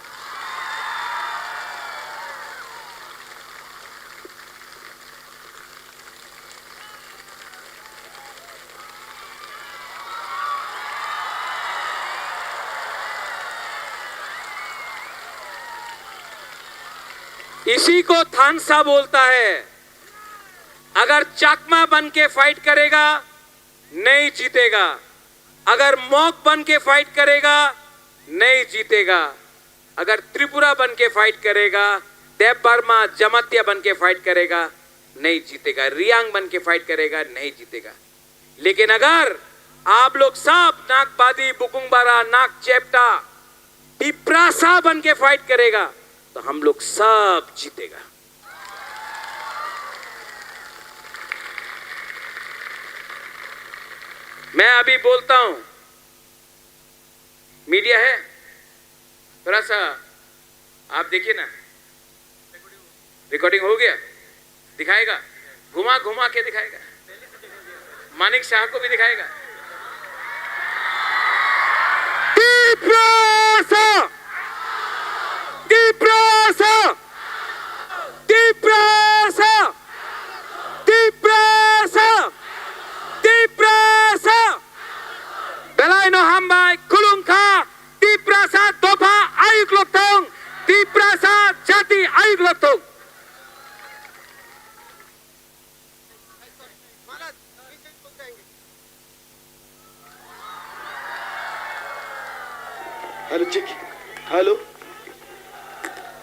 इसी को थानसा बोलता है। अगर चाकमा बन के फाइट करेगा, नहीं जीतेगा। अगर मॉग बन के फाइट करेगा, नहीं जीतेगा। अगर त्रिपुरा बन के फाइट करेगा, देव वर्मा जमातिया बन के फाइट करेगा, नहीं जीतेगा। रियांग बन के फाइट करेगा, नहीं जीतेगा। लेकिन अगर आप लोग सब नागबादी, बुकुंगबारा, नागचेपटा, तिप्रासा बन के फाइट करेगा, तो हम लोग सब जीतेगा। मैं अभी बोलता हूं, मीडिया है, थोड़ा सा आप देखिए ना, रिकॉर्डिंग हो गया, दिखाएगा, घुमा घुमा के दिखाएगा। मानिक शाह को भी दिखाएगा। तिप्रासा, तिप्रासा, तिप्रासा, तिप्रासा, Tiprasa. Belai no hambai, khulumkha, Tiprasa dopha ayuk lok thung, Tiprasa jati ayuk lok thung. Hello, check. Hello.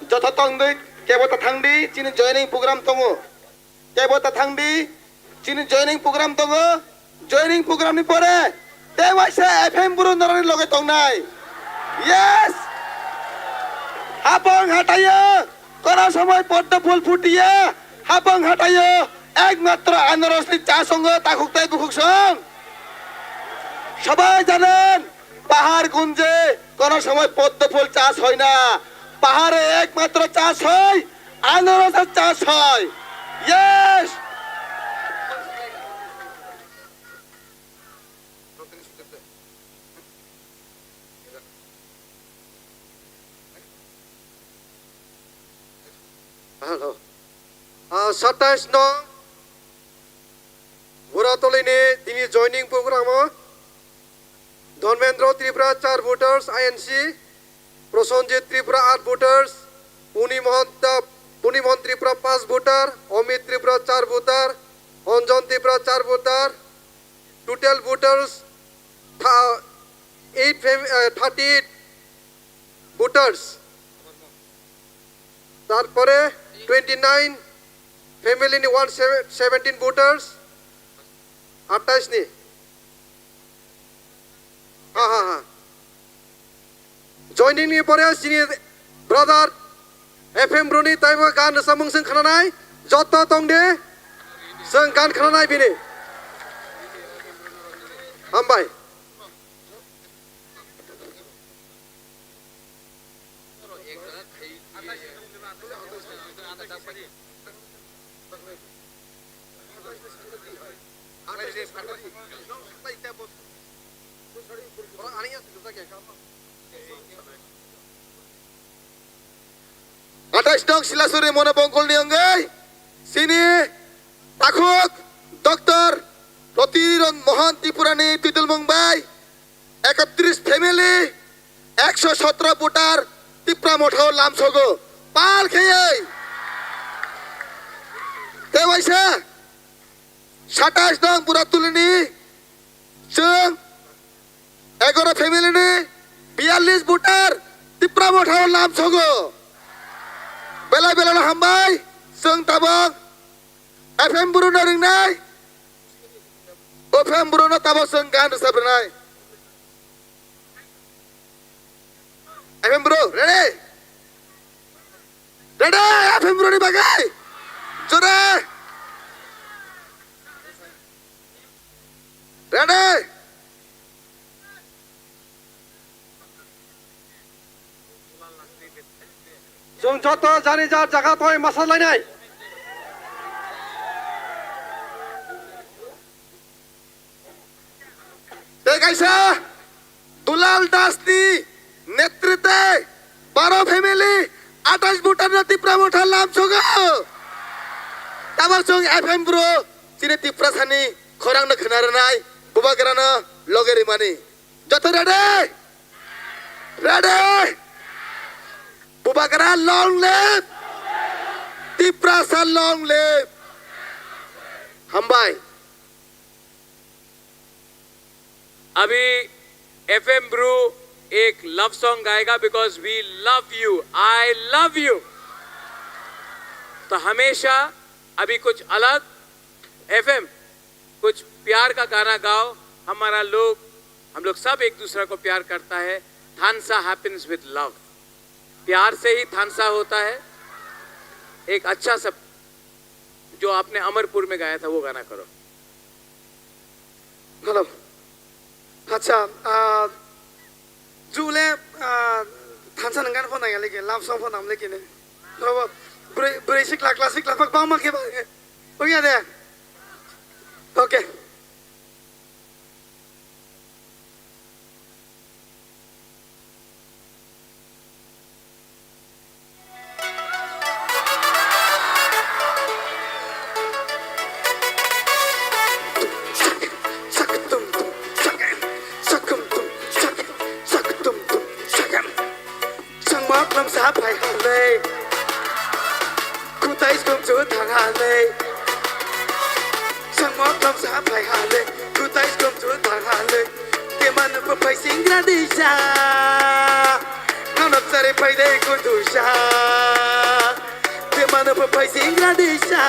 Joto tongdi, kebo ta thangdi, chini joining program tongo. Kebo ta thangdi, chini joining program tongo. Joining program ni pore, tei waisa F M Bru norokni loge tongnai. Yes! Hapang hatayo, kono somoi poddo phul phutiya, hapang hatayo, ekmatro anarosni cha songo takhuk tei bukhuk song. Sabai janen, pahar gunje, kono somoi poddo phul cha soi na. Pahare ekmatro cha soi, anarosor cha soi. Yes! Hello. Ah, satais no Buratolini tini joining program o Dharmendra Tripura char voters I N C, Prosenjit Tripura aat voters, Puni Mohan, Puni Mohan Tripura panch voter, Amit Tripura char voter, Anjan Tripura char voter, total voters tha-, eight fam-, eh, thirty-eight voters. Tarpore twenty-nine family ni one seventeen voters, atais ni. Ha, ha, ha. Joining ni pore chini brother F M Bru ni taibo gan rwchapmung chwng khnanai, joto tong de, chwng gan khnanai bini. Hambai. Atais nong Silasuri Mono Bongkol ni wngwi chini takhuk Doctor Roti Ron Mohan Tripura ni twidulmung bai ekatris family, ekso sotro voter Tipra Motha o lamsogo pal kheyoi. Tei waisa satais nong Buratolini chwng egaro family ni biyallis voter Tipra Motha o lamsogo. Belai belai no hambai, chwng tabok F M Bru no ringnai. O F M Bru no tabok chwng gan rwchap rwnai. F M Bru, ready? Ready, F M Bru ni bagwi? Jore. Ready? Chwng joto jani jar jaga toi masa lainai. Tei kaisa Dulal Das ni Netrite baro family athais voter no Tipra Motha lamsogo. Tabok chwng F M bro chini Tiprasani khorang no khna rwnai, bubagra no loge rimani. Joto ready? Ready? Bubagra long live! Tiprasa long live! Hambai. अभी FM Bru एक love song गाएगा, because we love you, I love you। तो हमेशा अभी कुछ अलग। एफएम, कुछ प्यार का गाना गाओ। हमारा लोग, हम लोग सब एक दूसरा को प्यार करता है। थानसा हैपेंस विद लव। प्यार से ही थानसा होता है। एक अच्छा सा, जो आपने अमरपुर में गाया था, वो गाना करो। Hello. Acha, ah, jule, ah, thansa nang gan phone nang lagi, love song phone nang lagi ne. Robo, bwrwi, bwrwi sikla, classic la, bak bang ma ke ba. Oya de. Okay. Changma klamsa phai halei, kutai skum chu thang halei. Changma klamsa phai halei, kutai skum chu thang halei. Temano pa phai singra disa, nonok sari phai dei kutusa. Temano pa phai singra disa,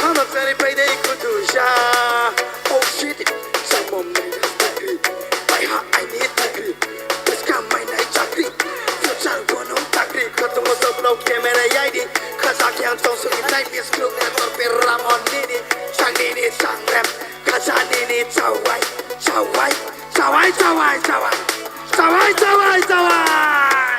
nonok sari phai dei kutusa. Oh shit, samom nai takri, pai ha aini takri. Bwskang mainai chakri, future bono takri. Khatungma soblok camera yaidi, khajak yang tong sugi nai miss group ne torpe ramon nini, chang nini chang rem, khaja nini chawai, chawai, chawai, chawai, chawai, chawai, chawai, chawai.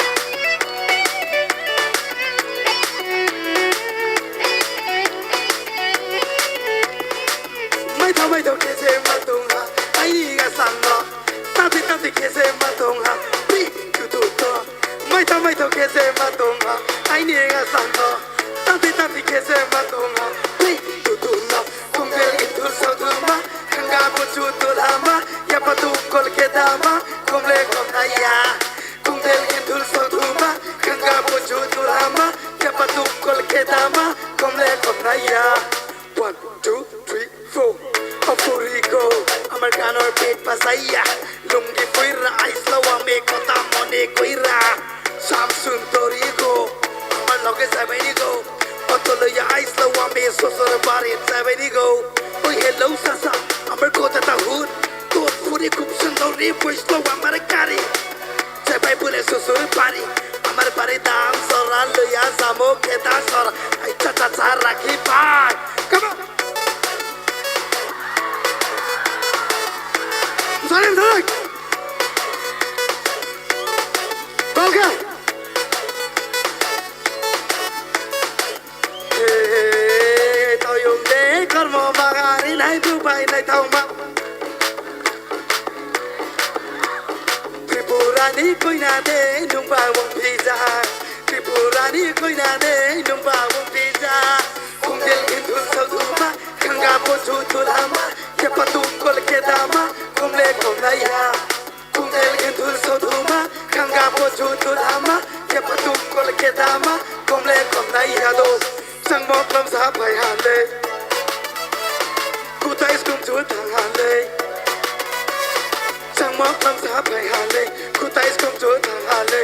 Maitha maitha khe se ma tong ha, aini ga sang no. Tati tati khe se ma tong ha, pi tu tu to. Maitha maitha khe se ma tong ha, aini ga sang no. Tati tati khe se ma tong ha, pi tu tu no. Kungtel intul sauduma, khanga buchu tulama, yapa tu kol ke dama, komle komna ya. Kungtel intul sauduma, khanga buchu tulama, yapa tu kol ke dama, komle komna ya. One, two, three, four. Apuri go, amar ganor pet pasaya. Lungi puira, ais lawa me kota mone koira. Samsun tori go, amar loge sabeni go. Otoloya ais lawa me sosor bare sabeni go. Oi hello sasa, amar kota ta hun. Tor puri kup sundori, boys lawa amar kari. Chepai pule susur pari, amar pari dam sora luya samo keta sora, ai cha cha cha rakhi pai. Come on. Sorry, sorry. Okay. Hey, toyung de kormo bagari nai bubai nai thauma. Tripurani koina de nungba wng pija. Tripurani koina de nungba wng pija. Kungdel inthul soduma, khanga pochu tulama, kepa tungkol kedama, kumle komnaya. Kungdel inthul soduma, khanga pochu tulama, kepa tungkol kedama, kumle komnaya do. Changmok lamsa phai hale. Kutai skum chu thang hale. Changmok lamsa phai hale. Kutai skum chu thang hale.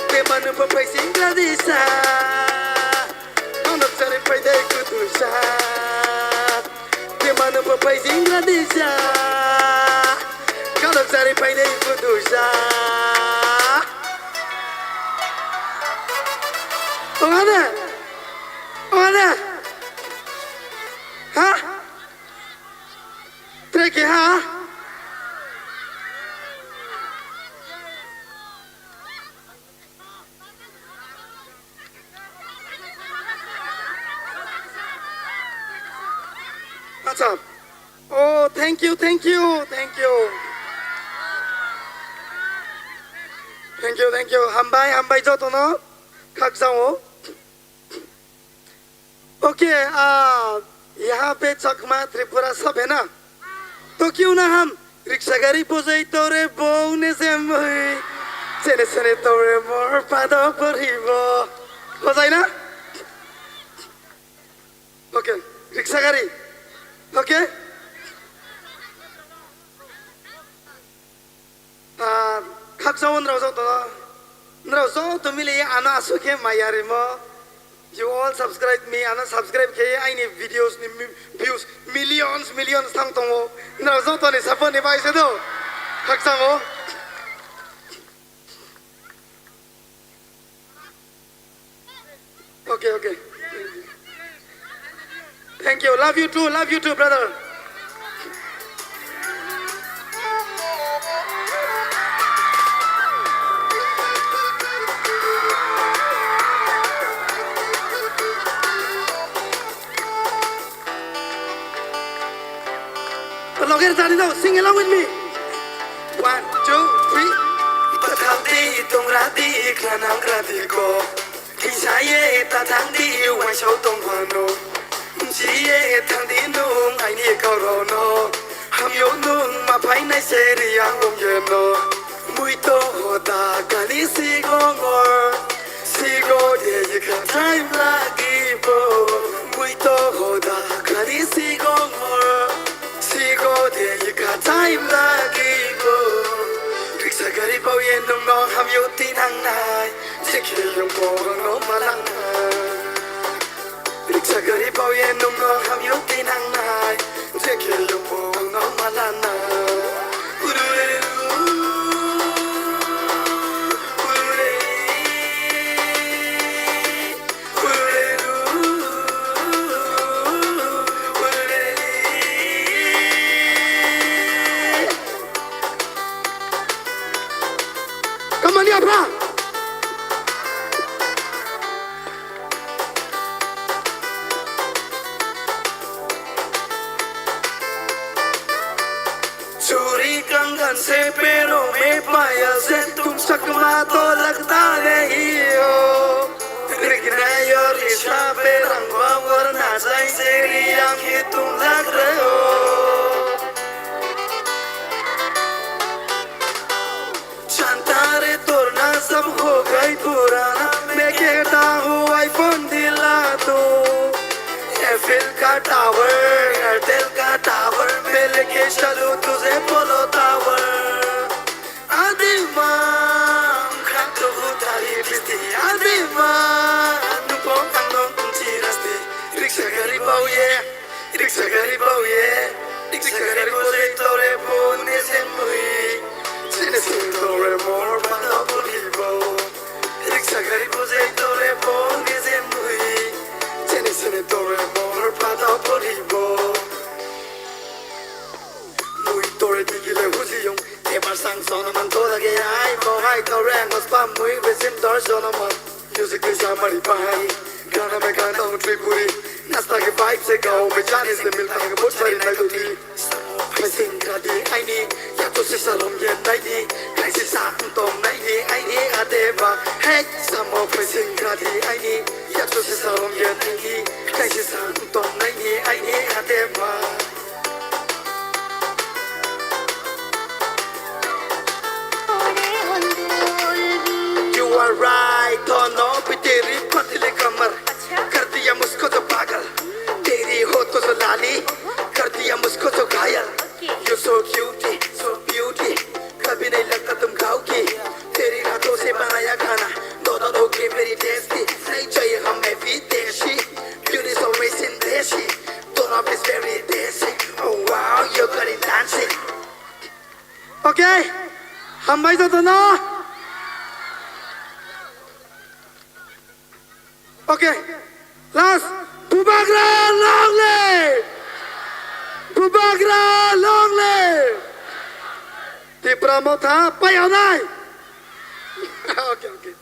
Te manu pa phai sing gradisa. Manok chari phai dei kutusa. Te manu pa phai sing gradisa. Kanok chari phai dei kutusa. Ongane. Ongane. Ha? Trekki ha? Acha. Oh, thank you, thank you, thank you. Thank you, thank you. Hambai, hambai jotono. Khakchang o. Okay, ah, yaha pe Chakma Tripura sab hai na? To kyun na hum riksha gari bojai tore bou ne se mui. Chene chene tore mor pado poribo. Bojai na? Okay, riksha gari. Okay? Ah, khakchangma nrao joto, nrao joto mili ano aswk khe maya rimo. You all subscribe me, ano subscribe khe aini videos ni mi-, views millions, millions thang tongo. Nrao joto ni support ni bai se do. Khakchango. Okay, okay. Thank you. Love you too. Love you too, brother. Loger jani dao, sing along with me. One, two, three. Pathal di, tongra di, khlanang ra di ko. Kisa ye, tathang di, waisao tong phano. Mchi ye, thang di nung, aini kauro no. Hamyo nung, ma phai nai se ri ang bong ye no. Mui to hoda, kali si gongor. Sigo de yikha time lagi bo. Mui to hoda khali sigo mo. Sigo de yikha time lagi bo. Riksa gari bo ye nung no hamyo tinang nai. Jekhe yung bo no malang nai. Riksa gari bo ye nung no hamyo tinang nai. Jekhe yung bo no malang nai. Urururu, urururu. Kamani apha. Churi kangan se pero me payal se tum chakma to lagta nahi ho. Rikna yo risha pe rang bawar na jai se riyang hi tum lag rahe ho. Chanta re torna sab ho gai purana, main kehta hu iPhone dila do. Airtel ka tower, Airtel ka tower, main leke chalu tujhe Polo tower. Adima, khak to hu tari pisti. Adima, nupo ang nong kunchi rasti. Riksa gari bau ye. Riksa gari bau ye, riksa gari bujai tore bo ne se mui. Chini sini tore mor pada bolibo. Riksa gari bujai tore bo ne se mui. Chini sini tore mor pada bolibo. Mui tore digile hujiyong. Ebar sang sona man to lage ai. Bo hai tore ngos pa mui besim tor sona man. Music ke samari pai, gana me gana hung Tripuri. Nasta ke vibe se gao me jane se milta hai bahut sari naituti. Samo phai sing gradi aini, ya to se salom ye naini. Kai se sa tom naini, aini adeba. Hey, samo phai sing gradi aini, ya to se salom ye naini. Kai se sa tom naini, aini adeba. You are right, dono bhi teri patli kamar. Kar diya musko to pagal, teri ho to lali, kar diya musko to ghayal. You so cute, so beauty, kabhi nahi lagta tum gaogi. Teri hathon se banaya khana, dono ho ke very tasty. Nahi chahiye hame videshi, beauty is always in deshi. Dono is very tasty. Oh wow, you're good in dancing. Okay, hambai jotono. Okay, last. Bubagra long live! Bubagra long live! Tipra Motha payanai. Okay, okay.